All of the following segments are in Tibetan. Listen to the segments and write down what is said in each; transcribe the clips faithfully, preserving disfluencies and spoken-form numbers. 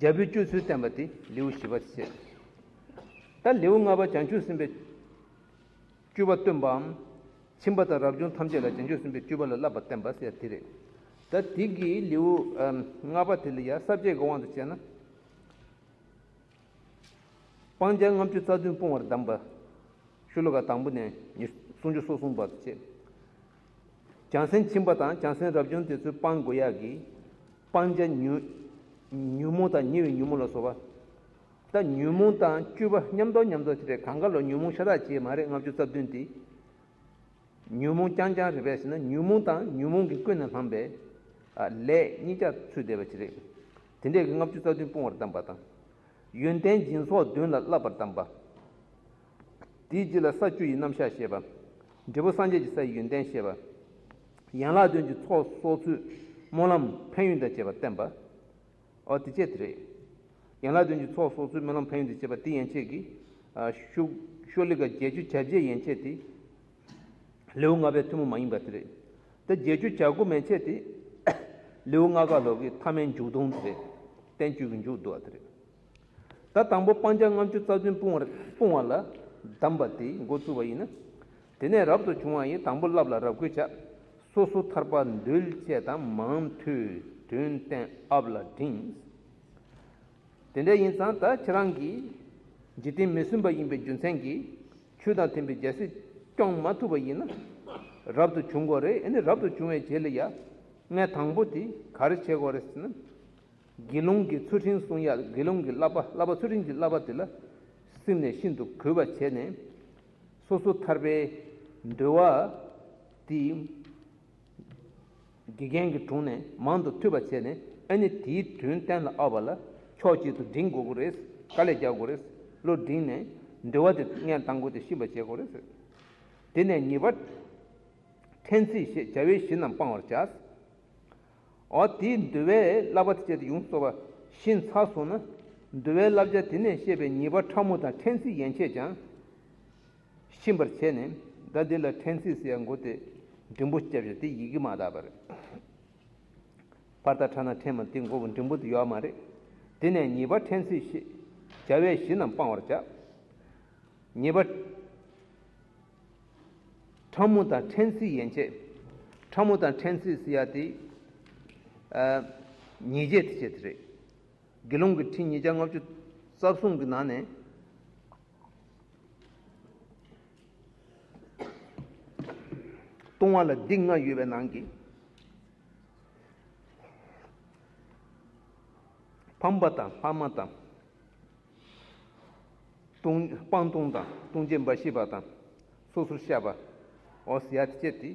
རྒྱལ་པོའི་སྤྱོད་ཚུལ་བསྟན་པ་དེ་ལེའུ་བཞི་པ་བྱས། ད་ལེའུ་ལྔ་པ་བྱང་ཆུབ་སེམས་དཔའི་སྤྱོད་པ་སྟོན་པའམ། ཁྱིམ་པ་དང་རབ་བྱུང་ཐམས་ཅད་ལ་བྱང་ཆུབ་སེམས་དཔའི་སྤྱོད་པ་ལ་བསླབ་པ་བསྟན་པ་ཟེར་དེ་རེད། ད་དེ་གི་ལེའུ་ཨམ་ལྔ་པ་དེ་ལ་ཡང་ས་བཅད་ཀྱི་དབང་དུ་བྱས་ན། སྤང་བྱ་ལྔ་བཅུ་རྩ་བདུན་སྤོང་བར་གདམས་པ། ཤོ་ལོ་ཀ་དང་པོ་ནས་ཉི་སུམ་ཅུ་སོ་གསུམ་བར་དུ་བྱས། བྱང་སེམས་ཁྱིམ་པ་དང་བྱང་སེམས་རབ་བྱུང་དེ་ཚོས་སྤང་དགོས་ཡག་གི་སྤང་བྱ་ཉོན་ཉོན་མོངས་དང་ཉེ་བའི་ཉོན་མོངས་ལ་སོགས་པ། ད་ཉོན་མོངས་དང་སྤྱོད་པ་མཉམ་དུ་མཉམ་དུ་བྱས་ཏེ་གང་ག་ལ་ཉོན་མོངས་ཤ་སྟག་ཅིག་མ་རེད། ལྔ་བཅུ་རྩ་བདུན་དེ། ཉོན་མོངས་རྐྱང་རྐྱང་རེད་པས་ཟེར་ན། ཉོན་མོངས་དང་ཉོན་མོངས་ཀྱིས་ཀུན་ནས་བསླངས་པའི་ཨ་ལས་གཉིས་ཀ་ཚུད་བསྡད་པ་ཅིག་རེད། དེ་འདྲས་ཀྱི་ལྔ་བཅུ་རྩ་བདུན་སྤོང་བར་གདམས་པ་དང་། ཡོན་ཏན་སྦྱིན་སོགས་དོན་ལ་བསླབ་པར་གདམས་པ། དེའི་རྗེས་ལ་ས་བཅུ་ཡི་རྣམ་གཞག་བཤད་པ། འབྲས་བུ་སངས་རྒྱས་ཀྱི་སའི་ཡོན་ཏན་བཤད་པ། ཡན་ལག་བདུན་གྱི་ཚོགས་གསོག་ཚུལ། སྨོན་ལམ་ཕན་ཡོན་དང་བཅས་པ་བསྟན་པ། ཨོ་དེ་བཅས་དེ་རེད། ཡན་ལག་བདུན་གྱི་ཚོགས་གསོག་ཚུལ། སྨོན་ལམ་ཕན་ཡོན་དང་བཅས་པ་དེ་ཡན་ཆད་ཀྱི། ཨ་ཤོ་ཤོ་ལོ་ཀ་བརྒྱད་ཅུ་གྱ་བརྒྱད་ཡན་ཆད་དེ། ལེའུ་ལྔ་པའི་ཐུན་མོང་མ་ཡིན་པ་དེ་རེད། ད་བརྒྱད་ཅུ་གྱ་དགུ་མན་ཆད་དེ། ལེའུ་ལྔ་ཀ་ལོ་གི་ཐ་མའི་མཇུག་སྡོམ་དེ་རེད། བསྟན་བཅོས་ཀྱི་མཇུག་བསྡུ་བ་དེ་རེད། ད་དང་པོ་སྤང་བྱ་ལྔ་བཅུ་རྩ་བདུན་སྤོང་བར་སྤོང་བ་ལ་གདམས་པ་དེ་འགོ་བཙུགས་པ་ཡིན་ན། དེ་ནས་རབ་ཏུ་བྱུང་བ་ཡིས། དང་པོ་བསླབ་ལ་རབ་བཀོད་བྱ། སོ་སོ་ཐར་པ་འདོད་བྱེད་དང་། མང་ཐོས་དོན་བསྟན་ཨབ་ལ་འབྲིང་། དེ་འདྲ་ཡིན་ཙང་ད་ཁྱེད་རང་གིས་འཇིག་རྟེན་མི་སྲུན་པ་ཡིན་པའི་རྒྱུ་མཚན་གྱིས་ཆོས་དང་མཐུན་པའི་རྒྱལ་སྲིད་སྐྱོང་མ་ཐུབ་པ་ཡིན་ན། རབ་ཏུ་བྱུང་དགོས་རེད། ཨ་ནི་རབ་ཏུ་བྱུང་བའི་རྗེས་ལ་ཡ། ངས་དང་པོ་དེ་ག་རེ་བྱེད་དགོས་རེད་ཟེར་ན། དགེ་སློང་གི་ཚུལ་ཁྲིམས་སྲུང་ཡ། དགེ་སློང་གི་བསླབ་པ། བསླབ་པ་ཚུལ་ཁྲིམས་ཀྱི་བསླབ་པ་དེ་ལ་སེམས་ནས་ཤིན་ཏུ་གུས་པ་བྱས་ནས། སོ་སོ་ཐར་པའི་འདོད་པ་དེ་དགེ་རྒན་གྱི་དྲུང་ནས་མང་དུ་ཐོས་པ་བྱས་ནས། ཨ་ནི་དེའི་དོན་གཏན་ལ་དབབ་པ་ལ་ཕྱོགས་གཅིག་ཏུ་འབྲིང་དགོས་ཀྱི་རེད། དཀའ་ལས་རྒྱག་དགོས་རེད། བློ་འབྲིང་ནས་འདོད་པ་དེ་ངས་དང་པོ་དེ་ཤེས་པ་བྱེད་དགོས་རེད། དེ་ནས་ཉེས་པ་ཕྲན་ཚེགས་ཞེས་བྱ་བའི་གཞི་རྣམས་སྤང་བར་བྱ། འོ་དེའི་འདུལ་བའི་བསླབ་པ་དེ་བྱས་ཏེ་ཡོངས་སུ་རྫོགས་པ་ཤེས་ཚར་སོང་ན། འདུལ་བའི་བསླབ་བྱ་དེ་ནས་བཤད་པའི་ཉེས་པ་ཕྲ་མོ་དང་ཕྲན་ཚེགས་ཡན་ཆད་ཀྱང་ཤེས་པར་བྱས་ནས། ད་འདི་ལ་ཕྲན་ཚེགས་ཟེར་ཡ་མགོ་དེ་འགྲེང་བུ་བརྒྱབ་བཞག་དེ་ཡི་གེ་མ་དག་པ་རེད། པར་དང་ཁྲ་ན་ཕྲན་མ་དེ་མགོ་བོ་འགྲེང་བུ་དེ་ཡོད་མ་རེད། དེ་ནས་ཉེས་པ་ཕྲན་ཚེགས་ཞེས་བྱ་བའི་གཞི་རྣམས་སྤང་བར་བྱ། ཉེས་པ་ཕྲ་མོ་དང་ཕྲན་ཚེགས་ཡན་ཆད། ཕྲ་མོ་དང་ཕྲན་ཚེགས་ཟེར་ཡ་དེ། ཨ། ཉེས་བྱས་དེ་བྱས་དེ་རེད། དགེ་སློང་གི་ཁྲིམས་ཉིས་བརྒྱ་ལྔ་བཅུ་རྩ་གསུམ་གྱི་ནང་ནས། ལྟུང་བ་ལ་སྡིག་ལྔ་ཡོད་པའི་ནང་གི། ཕམ་པ་དང་ལྷག་མ་དང་། ལྟུང་སྤང་ལྟུང་དང་ལྟུང་བྱེད་འབའ་ཞིག་པ་དང་། སོ་སོར་བཤགས་པ། འོ་ཟེར་ཡ་དེ་བྱས་ཏེ།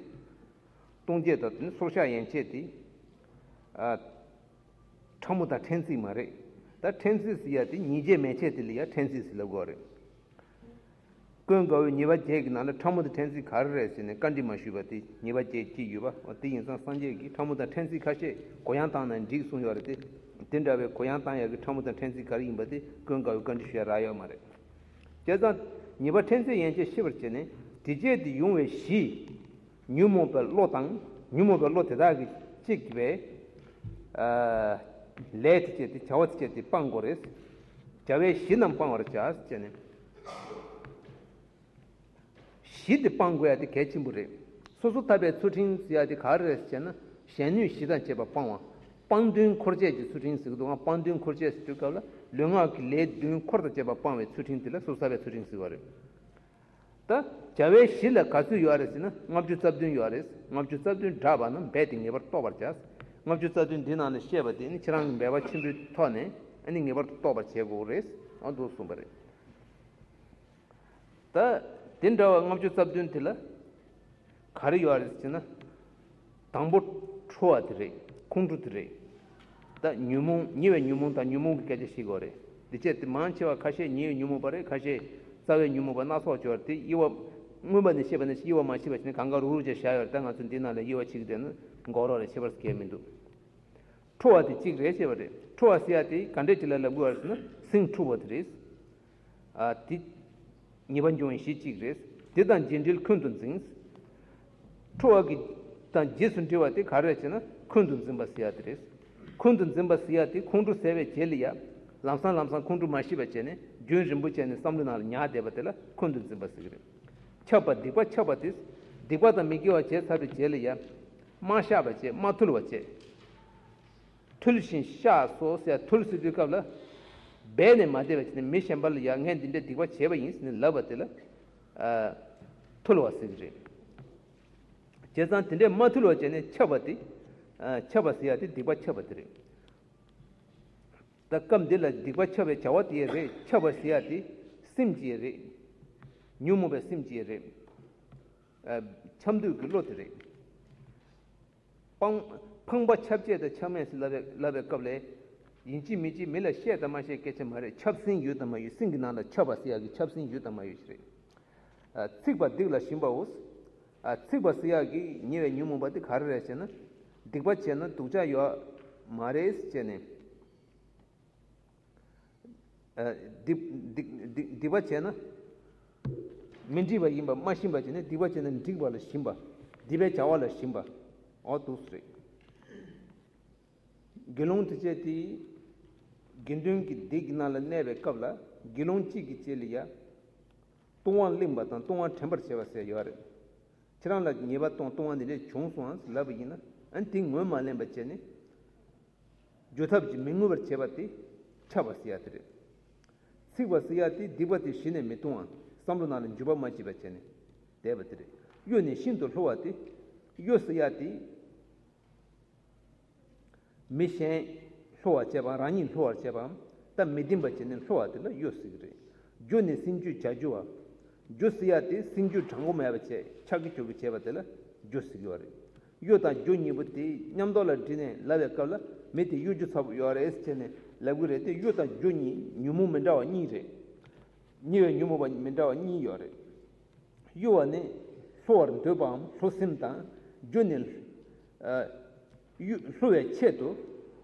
ལྟུང་བྱེད་དང་དེ་ནི་སོར་བཤགས་ཡན་ཆད་དེ། ཨ། ཕྲ་མོ་དང་ཕྲན་ཚེགས་མ་རེད། ད་ཕྲན་ཚེགས་ཟེར་ཡ་དེ་ཉེས་བྱས་མན་ཆད་དེ་ལ་ཡ་ཕྲན་ཚེགས་ཟེར་ལབ་དགོས་རེད། ཀུན་དགའ་བོས་ཉེས་པ་བརྒྱད་ཀྱི་ནང་ནས་ཕྲ་མོ་དང་ཕྲན་ཚེགས་ག་རེ་རེད་ཟེར་ནས་བཀའ་འདྲི་མ་ཞུས་པ་དེ་ཉེས་པ་བརྒྱད་ཅིག་ཡོད་པ། འོ་དེ་ཡིན་ཙང་སངས་རྒྱས་ཀྱིས་ཕྲ་མོ་དང་ཕྲན་ཚེགས་ཁ་ཤས་གུ་ཡངས་བཏང་ན་འགྲིག་གསུངས་ཡོད་རེད་དེ། དེ་འདྲ་བའི་གུ་ཡངས་བཏང་ཡག་གི་ཕྲ་མོ་དང་ཕྲན་ཚེགས་ག་རེ་ཡིན་པ་དེ་ཀུན་དགའ་བོས་བཀའ་འདྲི་ཞུ་ཡ་རག་ཡོད་མ་རེད། བྱས་ཙང་ཉེས་པ་ཕྲན་ཚེགས་ཡན་ཆད་ཤེས་པར་བྱས་ནས་དེ་བྱས་ཏེ་ཡོང་བའི་གཞི། ཉོན་མོངས་པའི་བློ་དང་ཉོན་མོངས་པའི་བློ་དེ་དག་གིས་གཅིག་པའི་ཨ་ལས་དེ་བྱས་ཏེ་བྱ་བ་དེ་བྱས་ཏེ་སྤང་དགོས་རེད། བྱ་བའི་གཞི་རྣམས་སྤང་བར་བྱ་ཟེར་ནས། གཞི་དེ་སྤང་དགོས་ཡ་དེ་གལ་ཆེན་པོ་རེད། སོ་སོ་ཐར་པའི་ཚུལ་ཁྲིམས་ཟེར་ཡ་དེ་ག་རེ་རེད་ཟེར་ན། གཞན་གནོད་གཞི་དང་བཅས་པ་སྤང་བ། སྤང་དོན་འཁོར་བཅས་ཀྱི་ཚུལ་ཁྲིམས་ཟེར་གི་འདུག་ཨང་། སྤང་དོན་འཁོར་བཅས་ཟེར་དུས་སྐབས་ལ་ལུས་ངག་གི་ལས་དོན་འཁོར་དང་བཅས་པ་སྤང་བའི་ཚུལ་ཁྲིམས་དེ་ལ་སོ་སོ་ཐར་པའི་ཚུལ་ཁྲིམས་ཟེར་བ་རེད། ད་བྱ་བའི་གཞི་ལ་ག་ཚོད་ཡོད་རེད་ཟེར་ན། ལྔ་བཅུ་རྩ་བདུན་ཡོད་རེད། ལྔ་བཅུ་རྩ་བདུན་བསྒྲགས་པ་ན་འབད་དེ་ངེས་པར་རྟོགས་པར་བྱ། ལྔ་བཅུ་རྩ་བདུན་འདི་ནང་ནས་བཤད་པ་དེ་ནི་ཁྱེད་རང་གི་འབད་པ་ཆེན་པོའི་ཐོག་ནས་ཨ་ནི་ངེས་པར་དུ་རྟོགས་པར་བྱེད་དགོས་རེད། ཨ་འདུག་གསུངས་པ་རེད། ད་དེ་འདྲ་བ་ལྔ་བཅུ་རྩ་བདུན་དེ་ལ་ག་རེ་ཡོད་རེད་ཟེར་ན། དང་པོ་ཁྲོ་བ་དེ་རེད། ཁོང་ཁྲོ་དེ་རེད། ད་ཉོན་མོངས་ཉེ་བའི་ཉོན་མོངས་དང་ཉོན་མོངས་ཀྱི་སྐད་ཆ་བཤད་ཀྱི་ཡོད་རེད། འདི་བྱས་ཏེ་མང་ཆེ་བ་ཁ་ཤས་ཉེ་བའི་ཉོན་མོངས་པ་རེད། ཁ་ཤས་རྩ་བའི་ཉོན་མོངས་པ་སྣ་ཚོགས་ཅིག་ཡོད་རེད། དེ་དབྱེ་བ་མངོན་པ་ནས་བཤད་པ་ནི་དབྱེ་བ་མ་ཕྱེ་བ་བྱས་ནས་གང་ག་རུག་རུག་བྱས་བཞག་ཡོད་རེད། ད་ང་ཚོ་འདི་ནང་ལ་དབྱེ་བ་ཕྱེ་གི་བསྡད་ན་འགོར་རོགས་རེད། ཁྱད་པར་གང་ཡང་མི་འདུག་ཁྲོ་བ་དེ་གཅིག་རེད་ཟེར་བ་རེད། ཁྲོ་བ་ཟེར་ཡ་དེ་ག་འདྲས་ཅིག་ལ་ལབ་དགོས་པ་རེད་ཟེར་ན། སེམས་འཁྲུགས་པ་དེ་རེད། ཨ་དེ་ཉེས་པ་འབྱུང་བའི་གཞི་གཅིག་རེད། དེ་དང་རྗེས་འབྲེལ་འཁོན་དུ་འཛིན། ཁྲོ་བ་གི་དང་རྗེས་སུ་འབྲེལ་བ་དེ་ག་རེ་རེད་ཟེར་ན། འཁོན་དུ་འཛིན་པ་ཟེར་ཡ་དེ་རེད། འཁོན་དུ་འཛིན་པ་ཟེར་ཡ་དེ་ཁོང་ཁྲོ་ཟ་བའི་རྗེས་ལ་ཡ་ ལམ་སང་ལམ་སང་ཁོང་ཁྲོ་མ་ཤེས་པ་བྱས་ནས་རྒྱུན་རིང་པོ་བྱས་ནས་བསམ་བློ་ནང་ལ་ཉར་བསྡད་པ་དེ་ལ་ཁོང་དུ་འཛིན་པ་ཟེར་གྱི་རེད། ཁྱབ་པ་སྡིག་པ་ཁྱབ་པ་དེ། སྡིག་པ་དང་མི་དགེ་བ་བྱས་ཚར་བའི་རྗེས་ལ་ཡང་། མ་བཤགས་པ་བྱས། མ་ཐུལ་བ་བྱས། ཐུལ་ཞིང་བཤགས་སོ་ཟེར། ཐུལ་ཟེར་དུས་སྐབས་ལ། སྦས་ནས་མ་བསྡད་པ་བྱས་ནས་མི་གཞན་པ་ལ་ཡང་ངས་འདི་འདྲའི་སྡིག་པ་བྱས་པ་ཡིན་ཟེར་ནས་ལབ་པ་དེ་ལ། ཨ། ཐུལ་བ་ཟེར་གྱི་རེད། བྱས་ཙང་དེ་འདྲས་མ་ཐུལ་བ་བྱས་ནས་ཁྱབ་པ་དེ། ཨ། ཁྱབ་པ་ཟེར་ཡ་དེ་སྡིག་པ་ཁྱབ་པ་དེ་རེད། ད་སྐབས་འདི་ལ་སྡིག་པ་ཁྱབ་པའི་བྱ་བ་དེ་རེད། ཁྱབ་པ་ཟེར་ཡ་དེ་སེམས་ཀྱི་རེད། ཉོན་མོངས་པའི་སེམས་ཀྱི་རེད། ཨ། ཁྱབ་འདོད་ཀྱི་བློ་དེ་རེད། སྤང་། ཕངས་པ་ཁྱབ་བྱེད་དང་ཁྱབ་མེད་ཟེར་ལབ་པའི་ལབ་པའི་སྐབས་ལ། ཡིན་གཅིག་མིན་གཅིག་མི་ལ་བཤད་དང་མ་བཤད་སྐད་ཆ་མ་རེད། ཁྱབ་སེམས་ཡོད་དང་མ་ཡོད། སེམས་ཀྱི་ནང་ལ་ཁྱབ་པ་ཟེར་ཡ་གི་ཁྱབ་སེམས་ཡོད་དང་མ་ཡོད་ཞིག་རེད། ཨ། ཚིག་པ་སྡིག་ལ་ཞེན་པའོ། ཨ། ཚིག་པ་ཟེར་ཡག་གི་ཉེ་བའི་ཉོན་མོངས་པ་དེ་ག་རེ་རེད་ཟེར་ན། སྡིག་པ་བྱས་ན་སྡུག་ཅག་ཡོད་མ་རེད་ཟེར་ནས། ཨ། སྡིག་སྡིག་སྡིག་སྡིག་པ་བྱས་ན་མི་འགྲིག་པ་ཡིན་པ་མ་ཤེས་པ་བྱས་ནས། སྡིག་པ་བྱས་ན་འགྲིག་པ་ལ་ཞེན་པ། སྡིག་པའི་བྱ་བ་ལ་ཞེན་པ། འོ་འདུག་སེ་རེད། དགེ་སློང་དེ་བྱས་ཏེ། དགེ་འདུན་གྱི་སྡེ་གི་ནང་ལ་གནས་པའི་སྐབས་ལ། དགེ་སློང་གཅིག་གི་རྗེས་ལ་ཡ། ལྟུང་བ་གླེང་བ་དང་ལྟུང་བ་དྲན་པར་བྱེད་པ་ཟེར་ཡོད་རེད། ཁྱེད་རང་ལ་ཉེས་པ་གཏོང་ལྟུང་བ་འདི་འདྲས་བྱུང་སོང་ཟེར་ལབ་པ་ཡིན་ན། ཨ་ནི་དེ་ངོས་མ་ལེན་པ་བྱས་ནས། སྒྱུ་ཐབས་ཀྱིས་མི་ངུ་བར་བྱེད་པ་དེ་ཁྱབ་པ་ཟེར་ཡ་དེ་རེད། ཚིག་པ་ཟེར་ཡ་དེ་སྡིག་པ་དེ་གཞི་ནས་མི་ལྟུང་བ། བསམ་བློ་ནང་ལ་འཇུག་པ་མ་བྱེད་པ་བྱས་ནས་བསྡད་པ་དེ་རེད། གཡོ་ནས་ཤིན་ཏུ་ལྷོ་བ་དེ། གཡོ་ཟེར་ཡ་དེ། མི་གཞན་ལྷོ་བར་བྱེད་པའམ། རང་ཉིད་ལྷོ་བར་བྱེད་པའམ། ད་མི་བདེན་པ་བྱས་ནས་ལྷོ་བ་དེ་ལ་གཡོ་ཟེར་གྱི་རེད། སྒྱུ་ནས་སེམས་རྒྱུད་བྱ་རྒྱུ་བ། སྒྱུ་ཟེར་ཡ་དེ་སེམས་རྒྱུད་དྲང་པོ་མེད་པ་བྱས། ཆགས་ཀྱི་འགྱུར་གྱི་བྱས་པ་དེ་ལ་སྒྱུ་ཟེར་གྱི་བ་རེད། གཡོ་དང་སྒྱུ་གཉིས་པོ་དེ་མཉམ་དུ་ལ་བསྒྲིལ་ནས་ལབ་པའི་སྐབས་ལ། མི་དེ་གཡོ་སྒྱུ་ཚ་པོ་ཡོད་རེད་ཟེར་ནས་ལབ་གི་རེད་དེ། གཡོ་དང་སྒྱུ་གཉིས་ཉོན་མོངས་མི་འདྲ་བ་གཉིས་རེད། ཉེ་བའི་ཉོན་མོངས་པ་མི་འདྲ་བ་གཉིས་ཡོད་རེད། གཡོ་བ་ནི་ལྷོ་བར་འདོད་པའམ་ལྷོ་སེམས་དང་། སྒྱུ་ནི། ཨ། གཡོ་ལྷོ་བའི་ཆེད་དུ་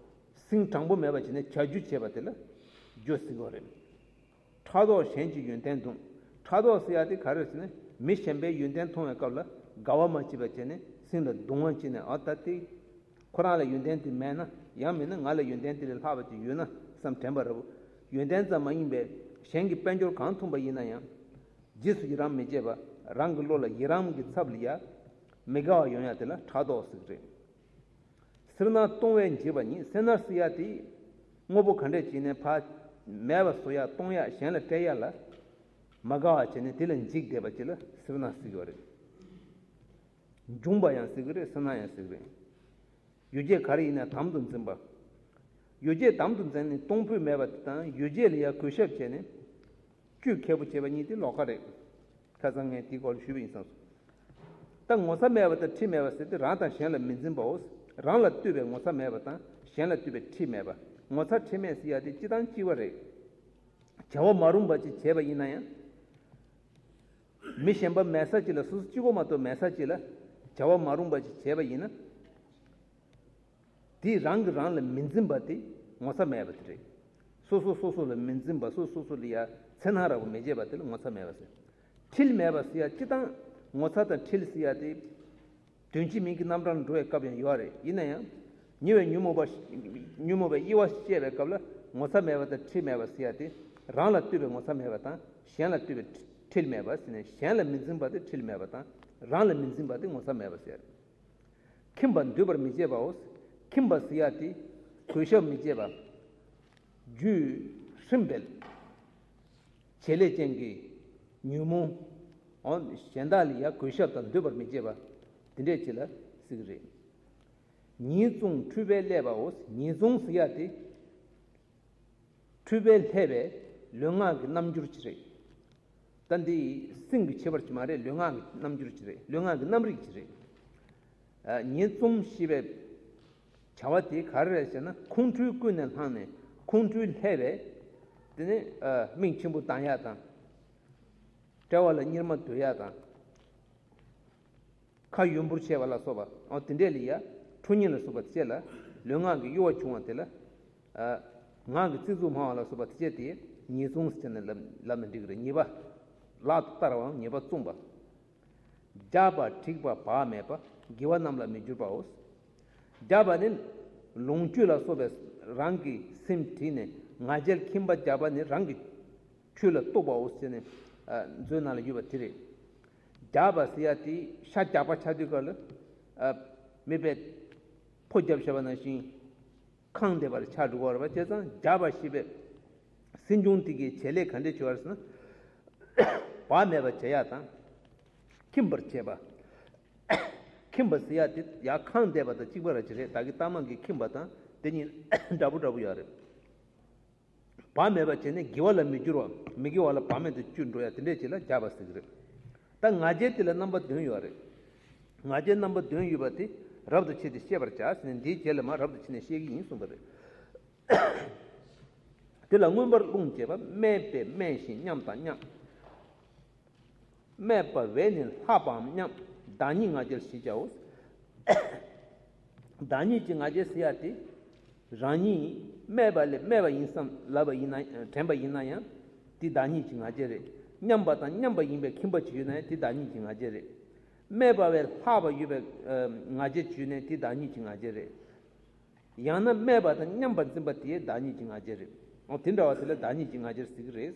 སེམས་དྲང་པོ་མེད་པ་བྱས་ནས་བྱ་རྒྱུ་བྱེད་པ་དེ་ལ་སྒྱུ་ཟེར་གྱི་རེད། ཕྲག་དོག་གཞན་གྱི་ཡོན་ཏན་གདུང་། ཕྲག་དོག་ཟེར་ཡ་དེ་ག་རེ་ཟེར་ན། མི་གཞན་པའི་ཡོན་ཏན་མཐོང་བའི་སྐབས་ལ་དགའ་བ་མ་བྱེད་པ་བྱས་ནས་སེམས་ལ་གདུང་བ་བྱས་ནས། ཨ། ད་དེ་ཁོ་རང་ལ་ཡོན་ཏན་དེ་མེད་ན། ཡང་མིན་ན་ང་ལ་ཡོན་ཏན་དེ་ལས་ལྷག་པ་ཅིག་ཡོད་ན་བསམ་དྲན་པ་འདྲ་བོ། ཡོན་ཏན་ཙམ་མ་ཡིན་པའི་གཞན་གྱི་དཔལ་འབྱོར་གང་ཐོན་པ་ཡིན་ན་ཡང་། རྗེས་སུ་ཡི་རང་མི་བྱེད་པ། རང་གི་བློ་ལ་ཡི་རང་གི་ཚབ་ལ་ཡ་མི་དགའ་བ་ཡོང་ཡ་དེ་ལ་ཕྲག་དོག་ཟེར་གྱི་རེད། སེར་སྣ་གཏོང་བས་འཇིགས་པ་ཉིད། སེར་སྣ་ཟེར་ཡ་དེ་དངོས་པོ་ག་འདྲས་ཅིག་ནས་ཕར་མེད་པ་བཟོ་ཡ། གཏོང་ཡ། གཞན་ལ་སྤྲད་ཡ་ལ་མ་དགའ་བ་བྱས་ནས་དེ་ལ་འཇིགས་བསྡད་པ་ཅིག་ལ་སེར་སྣ་ཟེར་གྱི་ཡོད་རེད། འཇུངས་པ་ཡང་ཟེར་གྱི་རེད། སེར་སྣ་ཡང་ཟེར་གྱི་རེད། ཡོ་བྱད་ག་རེ་ཡིན་ན་དམ་དུ་འཛིན་པ། ཡོ་བྱད་དམ་དུ་འཛིན་ནས་གཏོང་ཕོད་མེད་པ་དེ་དང་། ཡོ་བྱད་ལ་ཡང་གུས་ཞབས་བྱས་ནས་བཅུད་ཁེ་པོ་བྱེད་པ་གཉིས་དེ་ལོགས་ཀ་རེད། ཁ་སང་ངས་དེའི་སྐོར་ལ་ཞུས་པ་ཡིན་བསམ་སོང་། ད་ངོ་ཚ་མེད་པ་དང་འཁྲིས་མེད་པ་ཟེར་དེ། རང་དང་གཞན་ལ་མི་འཛིན་པའོ། རང་ལ་ལྟོས་པའི་ངོ་ཚ་མེད་པ་དང་གཞན་ལ་ལྟོས་པའི་འཁྲིས་མེད་པ། ངོ་ཚ་འཁྲིས་མེད་ཟེར་ཡ་དེ་སྤྱི་དང་སྤྱི་བ་རེད། བྱ་བ་མ་རུངས་པ་ཅིག་བྱས་པ་ཡིན་ན་ཡང་། མི་གཞན་པ་མེད་ས་ཅིག་ལ། སོ་སོ་གཅིག་པོ་མ་གཏོགས་མེད་ས་ཅིག་ལ་བྱ་བ་མ་རུངས་པ་ཅིག་བྱས་པ་ཡིན་ན། དེས་རང་གིས་རང་ལ་མི་འཛིན་པ་དེ་ངོ་ཚ་མེད་པ་དེ་རེད། སོ་སོ་སོ་སོ་ལ་མི་འཛིན་པ། སོ་སོ་སོ་ལ་ཡ་འཚེར་སྣང་ར་བ་མི་བྱེད་པ་དེ་ལ་ངོ་ཚ་མེད་པ་ཟེར། འཁྲིལ་མེད་པ་ཟེར་ཡ། སྤྱི་དང་ངོ་ཚ་དང་འཁྲིལ་ཟེར་ཡ་དེ། དོན་གཅིག་མིང་གི་རྣམ་གྲངས་འགྲོ་བའི་སྐབས་ཡང་ཡོད་རེད། ཡིན་ན་ཡང་། ཉེ་བའི་ཉོན་མོངས་པ། ཉོན་མོངས་པའི་དབྱེ་བ་བཤད་པའི་སྐབས་ལ་ངོ་ཚ་མེད་པ་དང་འཁྲིལ་མེད་པ་ཟེར་ཡ་དེ། རང་ལ་ལྟོས་པའི་ངོ་ཚ་མེད་པ་དང་གཞན་ལ་ལྟོས་པའི་འཁྲིལ་མེད་པ་ཟེར་ནས། གཞན་ལ་མི་འཛིན་པ་དེ་འཁྲིལ་མེད་པ་དང་། རང་ལ་མི་འཛིན་པ་དེ་ངོ་ཚ་མེད་པ་ཟེར། ཁྱིམ་པ་འདུད་པར་མི་བྱེད་པའོ། ཁྱིམ་པ་ཟེར་ཡ་དེ་གུས་ཞབས་མི་བྱེད་པ། རྒྱུད་ཧྲིམ་པའི་བྱེད་ལས་ཅན་གྱི་ཉོན་མོངས། འོ། གཞན་དག་ལ་ཡ་གུས་ཞབས་དང་འདུད་པར་མི་བྱེད་པ། དེ་འདྲས་ཅིག་ལ་ཟེར་གྱི་རེད། ཉེས་བཙོང་འཁྲུལ་པས་བསླད་པའོ། ཉེས་བཙོང་ཟེར་ཡ་དེ། འཁྲུལ་པས་བསླད་པའི་ལུས་ངག་གི་རྣམ་འགྱུར་ཅིག་རེད། ད་འདི་སེམས་ཀྱི་ཁྱད་པར་ཅིག་མ་རེད། ལུས་ངག་གི་རྣམ་འགྱུར་ཅིག་རེད། ལུས་ངག་གི་རྣམ་རིག་ཅིག་རེད། ཨ། ཉེས་བཙོང་ཞེས་པའི་བྱ་བ་དེ་ག་རེ་རེད་ཟེར་ན། ཁོང་ཁྲོའི་ཀུན་ནས་བསླངས་ནས་ཁོང་ཁྲོས་བསླད་པའི། དེ་ནི། ཨ། མིག་ཆེན་པོ་གདངས་ཡག་དང་། དཔྲལ་བ་ལ་གཉེར་མ་སྡོད་ཡག་དང་། ཁ་ཡུམ་བུར་བྱས་པ་ལ་སོགས་པ། འོ། དེ་འདྲས་ལ་ཡ་ཁྲོ་གཉེར་ལ་སོགས་པ་དེ་བཅས་ལ་ལུས་ངག་གི་གཡོ་བ་བྱུང་བ་དེ་ལ། ཨ། ངག་གི་ཙིག་རྫུན་སྨྲ་བ་ལ་སོགས་པ་དེ་བཅས་དེ་ཉེས་བཙོང་ཟེར་ནས་ལབ་ལབ་ན་འགྲིག་གི་རེད། ཉེས་པ། ལག་ཏུ་བསྟར་བའམ་ཉེས་པ་བཙོངས་པ། རྒྱགས་པ་བསྒྲིགས་པ་བག་མེད་པ། དགེ་བ་རྣམས་ལ་མི་འགྱུར་བའོ། རྒྱགས་པ་ནི་ལོངས་སྤྱོད་ལ་སོགས་པའི་རང་གི་སེམས་བསྒྲིལ་ནས་ ང་རྒྱལ་ཁྱིམ་པ་རྒྱགས་པ་ནི་རང་གི་ཆོས་ལ་གཏུགས་པའོ་ཟེར་ནས་མཛོད་ནང་ལ་ཡོད་པ་དེ་རེད། རྒྱགས་པ་ཟེར་ཡ་དེ་ཤ་རྒྱགས་པ་ཆགས་དུས་སྐབས་ལ་མི་དཔེ་ཕོ་རྒྱབ་བྱས་པ་ནང་བཞིན་ཁེངས་བསྡད་པ་ལ་ཆགས་འགྲོ་གི་ཡོད་རེད་པ། བྱས་ཙང་རྒྱགས་པ་ཞེས་པའི་སྲིད་བྱུས་དེ་གའི་བྱེད་ལས་ག་འདྲས་བྱེད་པ་རེད་ཟེར་ན། བག་མེད་པར་བྱེད་ཡ་དང་། ཁྱིམ་པར་བྱེད་པ། ཁྱིམ་པ་ཟེར་ཡ་དེ་ཡར་ཁེངས་བསྡད་པ་དང་གཅིག་པ་ར་ཅིག་རེད། ད་གིན་ལྟ་མ་གིས་ཁྱིམ་པ་དང་དེ་གཉིས་འདྲ་པོ་འདྲ་པོ་ཡོད་རེད། བག་མེད་པར་བྱས་ནས་དགེ་བ་ལ་མི་འགྱུར་བ། མི་དགེ་བ་ལ་བག་མེད་དུ་སྐྱུར་འགྲོ་ཡ་དེ་འདྲས་ཅིག་ལ་རྒྱགས་པ་ཟེར་གི་རེད། ད་ང་རྒྱལ་དེ་ལ་རྣམ་པ་བདུན་ཡོད་རེད། ང་རྒྱལ་རྣམ་པ་བདུན་ཡོད་པ་དེ་རབ་ཏུ་ཕྱེ་སྟེ་བཤད་པར་བྱ་ཟེར་ནས་འདིའི་རྗེས་ལ་མར་རབ་ཏུ་ཕྱེ་ནས་བཤད་ཀྱི་ཡིན་གསུངས་པ་རེད། དེ་ལ་མངོན་པར་རློམ་ཅེས་པ། སྨད་པས་སྨད་ཞིང་མཉམ་དང་མཉམ། སྨད་པ་བས་ནི་ལྷག་པའམ་མཉམ། བདག་ཉིད་ང་རྒྱལ་ཞེས་བྱའོ། བདག་ཉིད་ཀྱི་ང་རྒྱལ་ཟེར་ཡ་དེ། རང་ཉིད་སྨད་པ་ལས་སྨད་པ་ཡིན་བསམ་ལབ་པ་ཡིན་ན། དྲན་པ་ཡིན་ན་ཡང་དེ་བདག་ཉིད་ཀྱི་ང་རྒྱལ་རེད། མཉམ་པ་དང་མཉམ་པ་ཡིན་པའི་ཁྱིམ་པ་ཅིག་ཡོད་ན་ཡང་དེ་བདག་ཉིད་ཀྱི་ང་རྒྱལ་རེད། སྨད་པ་བས་ལྷག་པ་ཡོད་པའི་ང་རྒྱལ་ཅིག་ཡོད་ན་ཡང་དེ་བདག་ཉིད་ཀྱི་ང་རྒྱལ་རེད། ཡང་ན་སྨད་པ་དང་མཉམ་པར་འཛིན་པ་དེ་བདག་ཉིད་ཀྱི་ང་རྒྱལ་རེད། འོ་དེ་འདྲ་བ་དེ་ལ་བདག་ཉིད་ཀྱི་ང་རྒྱལ་ཟེར་གྱི་རེད།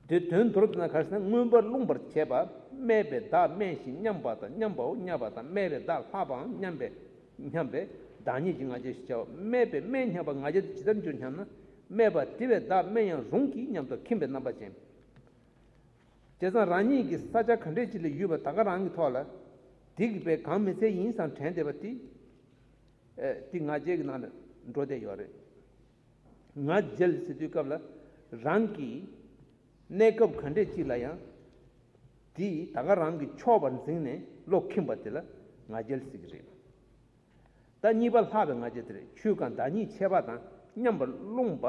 དེ་དོན་མདོར་བསྡུ་ན་ག་རེ་ཟེར་ན། མངོན་པར་རློམ་པར་བྱེད་པ། སྨད་པས་བདག་སྨད་ཞིང་མཉམ་པ་དང་མཉམ་པའོ། མཉམ་པ་དང་སྨད་པས་བདག་ལྷག་པའམ་མཉམ་པས་མཉམ་པས་བདག་ཉིད་ཀྱི་ང་རྒྱལ་ཞེས་བྱའོ། སྨད་པས་སྨད་སྙམ་པ་ང་རྒྱལ་དེ་ཇི་ལྟར་འགྱུར་སྙམ་ན། སྨད་པ་དེ་བས་བདག་སྨད་ཡང་རུང་གི་སྙམ་དུ་ཁེངས་པའི་རྣམ་པ་ཅན། བྱས་ཙང་རང་ཉིད་ཀྱི་ས་ཆ་ག་འདྲས་ཅིག་ལ་ཡོད་པ་ད་ག་རང་གི་ཐོག་ལ་དེ་གི་བས་གང་མི་ཚད་ཡིན་བསམ་དྲན་བསྡད་པ་དེ། ཨེ། དེ་ང་རྒྱལ་གྱི་ནང་ལ་འགྲོ་བསྡད་ཡོད་རེད། ང་རྒྱལ་ཟེར་དུས་སྐབས་ལ་རང་གི་གནས་སྐབས་ག་འདྲས་ཅིག་ལ་ཡང་དེ་ད་ག་རང་གིས་ཆོག་པར་འཛིན་ནས་བློ་ཁེངས་པ་དེ་ལ་ང་རྒྱལ་ཟེར་གྱི་རེད། ད་གཉིས་པ་ལྷག་པའི་ང་རྒྱལ་དེ་རེད། ཆོས་གང་བདག་ཉིད་ཁྱད་པར་དང་མཉམ་པར་རློམ་པ་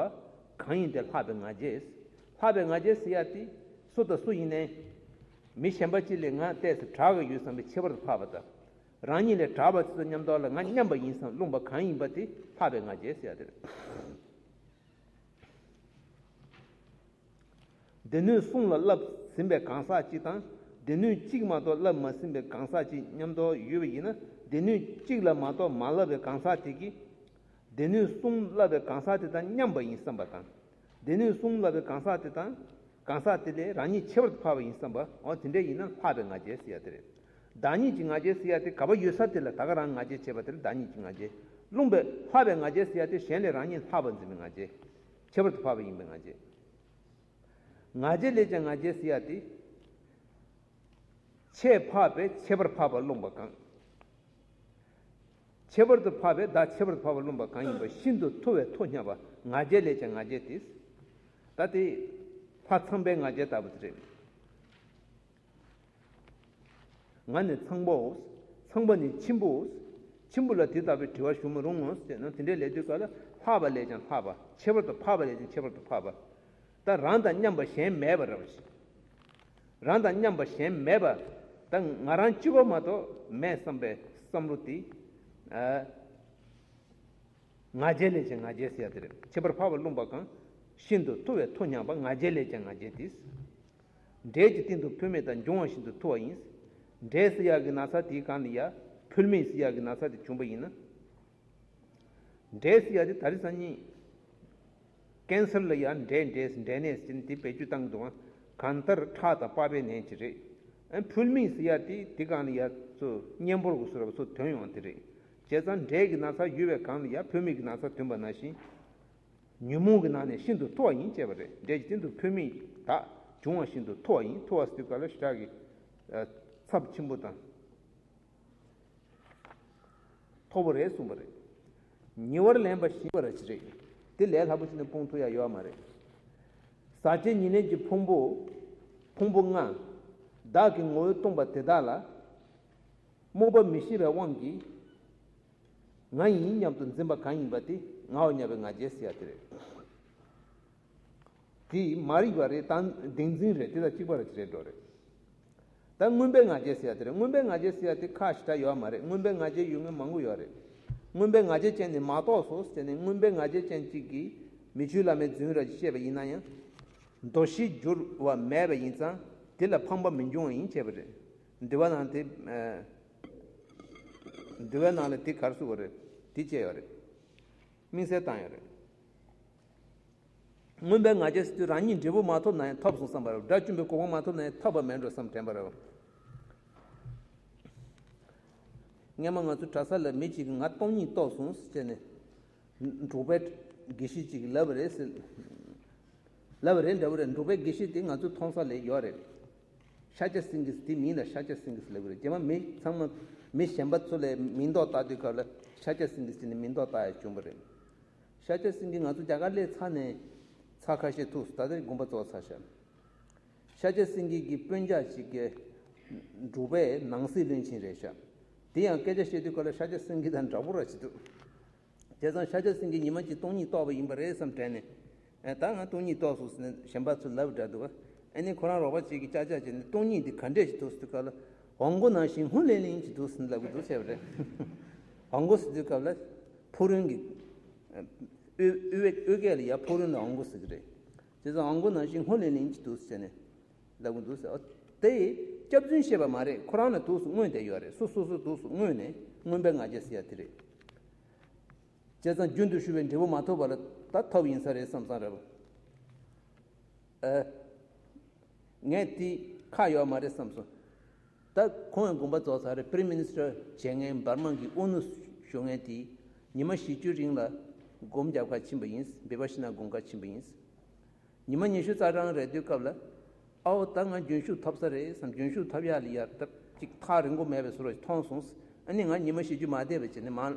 གང་ཡིན་དེ་ལྷག་པའི་ང་རྒྱལ། ལྷག་པའི་ང་རྒྱལ་ཟེར་ཡ་དེ་སུ་དང་སུ་ཡིན་ནའི། མི་གཞན་པ་ཅིག་ལས་ང་ཏོག་ཙམ་དྲག་གི་ཡོད་བསམ་པའི་ཁྱད་པར་དུ་འཕགས་པ་དང་། རང་ཉིད་ལས་དྲག་པ་ཅིག་དང་མཉམ་དུ་ལ་ང་མཉམ་པ་ཡིན་བསམ་རློམ་པ་གང་ཡིན་པ་དེ་ལྷག་པའི་ང་རྒྱལ་ཟེར་ཡ་དེ་རེད། སྡེ་སྣོད་གསུམ་ལ་བསླབ་ཟིན་པའི་གང་ཟག་ཅིག་དང་། སྡེ་སྣོད་གཅིག་མ་གཏོགས་བསླབ་མ་ཟིན་པའི་གང་ཟག་ཅིག་མཉམ་དུ་ཡོད་པ་ཡིན་ན། སྡེ་སྣོད་གཅིག་ལ་མ་གཏོགས་མ་བསླབ་པའི་གང་ཟག་དེ་གིས། སྡེ་སྣོད་གསུམ་བསླབ་པའི་གང་ཟག་དེ་དང་མཉམ་པ་ཡིན་བསམ་པ་དང་། སྡེ་སྣོད་གསུམ་བསླབ་པའི་གང་ཟག་དེ་དང་། གང་ཟག་དེ་ལས་རང་ཉིད་ཁྱད་པར་དུ་འཕགས་པ་ཡིན་བསམ་པ། འོ་དེ་འདྲ་ཡིན་ན་ལྷག་པའི་ང་རྒྱལ་ཟེར་ཡ་དེ་རེད། བདག་ཉིད་ཀྱི་ང་རྒྱལ་ཟེར་ཡ་དེ་ག་པར་ཡོད་ས་དེ་ལ་ད་ག་རང་ང་རྒྱལ་བྱེད་པ་དེ་ལ་བདག་ཉིད་ཀྱི་ང་རྒྱལ། རློམ་པའི་ལྷག་པའི་ང་རྒྱལ་ཟེར་ཡ་དེ་གཞན་ལས་རང་ཉིད་ལྷག་པར་འཛིན་པའི་ང་རྒྱལ། ཁྱད་པར་དུ་འཕགས་པ་ཡིན་པའི་ང་རྒྱལ། ང་རྒྱལ་ལས་ཀྱང་ང་རྒྱལ་ཟེར་ཡ་དེ། ཆེས་འཕགས་པས་ཁྱད་པར་འཕགས་པ་རློམ་པ་གང་། ཁྱད་པར་དུ་འཕགས་པས་བདག་ཁྱད་པར་དུ་འཕགས་པ་རློམ་པ་གང་ཡིན་པ་ཤིན་ཏུ་མཐོ་བས་མཐོ་སྙམ་པ་ང་རྒྱལ་ལས་ཀྱང་ང་རྒྱལ་ཏེ། ད་དེ་ལྷ་ཚངས་པའི་ང་རྒྱལ་ལྟ་བུ་དེ་རེད། ང་ནི་ཚངས་པའོ། ཚངས་པ་ནི་ཆེན་པོའོ། ཆེན་པོ་ལ་དེ་ལྟ་བུའི་དྲི་བ་ཞུ་མི་རུང་ངོ་ཟེར་ན། དེ་འདྲའི་ལས་དུས་སྐབས་ལ་ལྷག་པ་ལས་ཀྱང་ལྷག་པ། ཁྱད་པར་དུ་འཕགས་པ་ལས་ཀྱང་ཁྱད་པར་དུ་འཕགས་པ། ད་རང་དང་མཉམ་པ་གཞན་མེད་པ་རེད་པ། རང་དང་མཉམ་པ་གཞན་མེད་པ། ད་ང་རང་གཅིག་པོ་མ་གཏོགས་མེད་བསམ་པའི་བསམ་བློ་དེ། ཨ། ང་རྒྱལ་ལས་ཀྱང་ང་རྒྱལ་ཟེར་ཡ་དེ་རེད། ཁྱད་པར་འཕགས་པ་རློམ་པ་གང་། ཤིན་ཏུ་མཐོ་བས་མཐོ་སྙམ་པ་ང་རྒྱལ་ལས་ཀྱང་ང་རྒྱལ་ཏེ། འབྲས་ཀྱི་སྟེང་དུ་ཕུལ་མིན་དང་འབྱུང་བ་ཤིན་ཏུ་མཐོ་བ་ཡིན། འབྲས་ཟེར་ཡག་གི་ན་ཚ་དེའི་སྒང་ལ་ཡ། ཕུལ་མིན་ཟེར་ཡག་གི་ན་ཚ་དེ་བྱུང་པ་ཡིན་ན། འབྲས་ཟེར་ཡག་དེ་ད་རེས་སང་ཉིན། ཀན་སར་ལ་ཡ་འབྲས་འབྲས་འབྲས་ནད་ཟེར་ནས་དེ་བེད་སྤྱོད་བཏང་གི་འདུག་ག་གང་ལྟར་ཁྲག་དང་པགས་པའི་ནད་ཅིག་རེད། ཨ། ཕུལ་མིན་ཟེར་ཡག་དེ་དེ་སྒང་ལ་ཡ་ཚོ་གཉན་པོར་གོ་སོ་ར་བ་ཚོ་ཐོན་ཡོང་དེ་རེད། བྱས་ཙང་འབྲས་ཀྱི་ན་ཚ་ཡོད་པའི་སྒང་ལ་ཡ་ཕུལ་མིན་གྱི་ན་ཚ་ཐོན་པ་ནང་བཞིན། ཉོན་མོངས་ཀྱི་ནང་ནས་ཤིན་ཏུ་མཐོ་བ་ཡིན་ཅེས་པ་རེད། འབྲས་ཀྱི་སྟེང་དུ་ཕུལ་མིན་དག་འབྱུང་བ་ཤིན་ཏུ་མཐོ་བ་ཡིན། མཐོ་བ་ཟེར་དུས་སྐབས་ལ་ཞེ་དྲག་གི། ཨ། ཚབས་ཆེན་པོ་དང་། མཐོ་པོ་རེད་གསུངས་པ་རེད། ཉེ་བར་ལེན་པ་ཞིག་པ་ར་ཅི་རེད། དེ་ལས་སླ་པོ་ཞིག་ནས་སྤོང་ཐུབ་ཡ་ཡོད་མ་རེད། ཟག་བཅས་ཉེར་ལེན་གྱི་ཕུང་པོ། ཕུང་པོ་ལྔ། བདག་གི་ངོ་བོས་སྟོང་པ་དེ་དག་ལ། རྨོངས་པ་མི་ཤེས་པའི་དབང་གིས། ང་ཡིན་སྙམ་དུ་འཛིན་པ་གང་ཡིན་པ་དེ་ངའོ་སྙམ་པའི་ང་རྒྱལ་ཟེར་ཡ་དེ་རེད། དེ་མ་རིག་པ་རེད་དང་བདེན་འཛིན་རེད། དེ་དང་གཅིག་པ་རེད། དེ་རེད་འགྲོ་རེད། ད་མངོན་པའི་ང་རྒྱལ་ཟེར་ཡ་དེ་རེད། མངོན་པའི་ང་རྒྱལ་ཟེར་ཡ་དེ་ཁག་ཞེ་དྲག་ཡོད་མ་རེད། མངོན་པའི་ང་རྒྱལ་ཡོད་མཁན་མང་པོ་ཡོད་རེད། མངོན་པའི་ང་རྒྱལ་ཅན་ནི་མ་གཏོགས་སོ་ཟེར་ནས། མངོན་པའི་ང་རྒྱལ་ཅན་གཅིག་གིས་མི་ཆོས་བླ་མའི་རྫུན་ར་ཅིག་བཤད་པ་ཡིན་ན་ཡང་། མདོ་བཞི་འགྱུར་བ་མེད་པ་ཡིན་ཙང་དེ་ལ་ཕངས་པ་མི་འབྱུང་བ་ཡིན་བྱས་པ་རེད། འདུལ་བ་ནང་དེ། ཨ། འདུལ་བའི་ནང་ལ་དེ་ག་རེ་ཟེར་དགོས་རེད། དེ་བཅས་ཡོད་རེད། དམིགས་བསལ་བཏང་ཡོད་རེད། མངོན་པའི་ང་རྒྱལ་ཟེར་དུས་རང་ཉིད་འབྲས་བུ་མ་ཐོབ་ན་ཡང་ཐོབ་སོང་བསམ་པ་རེད། དགྲ་བཅོམ་པའི་གོ་འཕང་མ་ཐོབ་ན་ཡང་ཐོབ་པ་མེད་འགྲོ་བསམ་དྲན་པ་རེད། སྔན་མ་ང་ཚོ་གྲྭ་ས་ལ་མི་གཅིག་གིས་ང་སྟོང་ཉིད་རྟོགས་སོང་ཟེར་ནས་འབྲོག་པའི་དགེ་བཤེས་གཅིག་གིས་ལབ་པ་རེད་ཟེར། ལབ་པ་རེད་འདྲ་བོ་རེད། འབྲོག་པའི་དགེ་བཤེས་དེ་ང་ཚོའི་མཐོང་ས་ལ་ཡོད་རེད། ཤཱཀྱ་སེང་གེ་དེ་མིང་ལ་ཤཱཀྱ་སེང་གེ་ལབ་པ་རེད། རྗེས་མ་མི་ཚང་མ་མི་གཞན་པ་ཚོ་ལ་མིང་འདོགས་བཏགས་དུས་སྐབས་ལ་ཤཱཀྱ་སེང་གེ་ཟེར་ནས་མིང་འདོགས་བཏགས་ཡ་བྱུང་བ་རེད། ཤཱཀྱ་སེང་གེ་ང་ཚོ་རྒྱ་གར་སླེབས་ཚར་ནས་ཚར་ཁ་ཤས་ཐུག་སོང་། ད་ལྟ་དགོངས་པ་རྫོགས་ཚར་ཤག་ཤཱཀྱ་སེང་གེ་གི་སྤུན་ཀྱག་ཅིག་གི་འབྲོག་པའི་ནང་སྲིད་བློན་ཆེན་རེད་ཤག་དེ་ཡང་སྐད་ཆ་བཤད་དུས་སྐབས་ལ་ཤཱཀྱ་སེང་གེ་དང་འདྲ་པོ་ར་ཅིག་འདུག་བྱས་ཙང་ཤཱཀྱ་སེང་གེ་ཉི་མ་གཅིག་སྟོང་ཉིད་རྟོགས་པ་ཡིན་པ་རེད་བསམ་དྲན་ནས། ཨེ་ད་ང་སྟོང་ཉིད་རྟོགས་སོང་ཟེར་ནས་གཞན་པ་ཚོ་ལབ་འདྲ་འདུག་ཨ་ནི་ཁོ་རང་རོགས་པ་གཅིག་གིས་ཅག་ཅག་བྱས་ནས་སྟོང་ཉིད་འདི་ག་འདྲས་ཞིག་འདུག་ཟེར་དུས་སྐབས་ལ་ཝང་གོ་ནང་བཞིན་ཧུ་ལེ་ལིང་ཅིག་འདུག་ཟེར་ནས་ལབ་གི་འདུག་བྱས་པ་རེད། ཝང་གོ་ཟེར་དུས་སྐབས་ལ་ཕུག་རོན་གྱི་ཨ་དབུས་དབུས་སྐད་ལ་ཡ་ཕུག་རོན་ལ་ཝང་གོ་ཟེར་གི་རེད། བྱས་ཙང་ཝང་གོ་ནང་བཞིན་ཧུ་ལེ་ལིང་ཅིག་འདུག་ཟེར་ནས་ལབ་གི་འདུག་ཟེར། ཨོ་དེ་སྐྱག་རྫུན་བཤད་པ་མ་རེད། ཁོ་རང་ལ་འདུག་སེ་མངོན་བསྡད་ཡོད་རེད། སོ་སོ་སོ་འདུག་སེ་མངོན་ནས་མངོན་པའི་ང་རྒྱལ་ཟེར་ཡ་དེ་རེད། བྱས་ཙང་རྒྱུན་དུ་ཞུགས་པའི་འབྲས་བུ་མ་ཐོབ་པ་ལ་ད་ཐོབ་ཡིན་ས་རེད་བསམ་བསམ་རེད་པ། ཨ། ངས་དེ་ཁག་ཡོད་མ་རེད་བསམ་སོང་། ད་ཁོང་གི་དགོངས་པ་རྫོགས་ཚར་རེད། Prime Minister་བྱེད་མཁན་འབར་མ་གི་དབུ་ནུ་ཞུ་མཁན་དེ་ཉི་མ་བཞི་བཅུ་རིང་ལ་སྒོམ་རྒྱབ་ཁ་ཕྱིན་པ་ཡིན། བི་པ་ཤི་ན་སྒོམ་ཁ་ཕྱིན་པ་ཡིན། ཉི་མ་ཉི་ཤུ་རྩ་གྲངས་རེད་དུས་སྐབས་ལ། ཨའོ་ད་ང་རྒྱུན་ཞུགས་ཐོབ་ས་རེད་བསམ། རྒྱུན་ཞུགས་ཐོབ་ཡག་ལ་ཡར་ད་ཅིག་ཐག་རིང་པོ་མེད་པའི་བཟོ་འདྲ་ཞིག་མཐོང་སོང་། ཨ་ནི་ང་ཉི་མ་བཞི་བཅུ་མ་བསྡད་པ་བྱས་ནས་མར་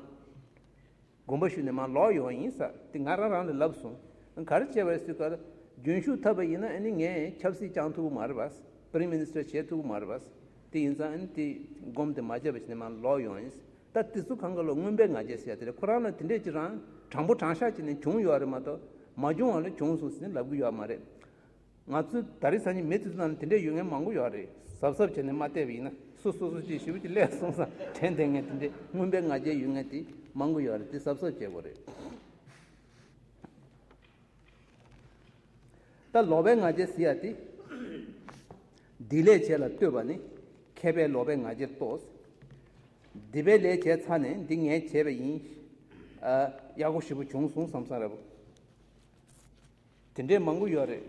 དགོངས་པ་ཞུས་ནས་མར་ལོག་ཡོང་བ་ཡིན་ས་དེ་ང་རང་རང་ལ་ལབ་སོང་། ག་རེ་བྱས་པ་རེད་ཟེར་སྐབས་ལ་རྒྱུན་ཞུགས་ཐོབ་པ་ཡིན་ན་ཨ་ནི་ངས་ཆབ་སྲིད་བསྐྱངས་ཐུབ་ཀྱི་མ་རེད་པ། Prime Minister་བྱེད་ཐུབ་ཀྱི་མ་རེད་པ། དེ་ཡིན་ཙང་ཨ་ནི་དེ་སྒོམ་དེ་མ་བྱས་པ་བྱས་ནས་མར་ལོག་ཡོང་བ་ཡིན། ད་དེ་ཚོ་གང་ག་ལ་མངོན་པའི་ང་རྒྱལ་ཟེར་ཡ་དེ་རེད། ཁོ་རང་ལ་དེ་འདྲས་ཅིག་རང་དྲང་པོ་དྲང་བཞག་བྱས་ནས་བྱུང་ཡོད་རེད་མ་གཏོགས་མ་བྱུང་བ་ལ་བྱུང་སོང་ཟེར་ནས་ལབ་གི་ཡོད་མ་རེད། ང་ཚོའི་ད་རེས་སང་ཉིན་མི་དེ་ཚོ་ནང་ལ་དེ་འདྲས་ཡོད་མཁན་མང་པོ་ཡོད་རེད། གཟབ་གཟབ་བྱས་ནས་མ་བལྟས་པ་ཡིན་ན་སོ་སོ་སོ་ཅིག་ཞེ་པོ་ཅིག་སླེབས་སོང་བསམ་དྲན་བསྡད་མཁན་དེ་འདྲས་མངོན་པའི་ང་རྒྱལ་ཡོད་མཁན་དེ་མང་པོ་ཡོད་རེད། དེ་གཟབ་གཟབ་བྱེད་དགོས་རེད། ད་ལོག་པའི་ང་རྒྱལ་ཟེར་ཡ་དེ། སྡིག་ལས་བྱས་ལ་ལྟོས་པ་ནི་མཁས་པས་ལོག་པའི་ང་རྒྱལ་རྟོགས། སྡིག་པའི་ལས་བྱས་ཚར་ནས་འདི་ངས་བྱས་པ་ཡིན། ཨ། ཡག་པོ་ཞེ་པོ་བྱུང་སོང་བསམ་བསམ་རེད་པ། དེ་འདྲས་མང་པོ་ཡོད་རེད།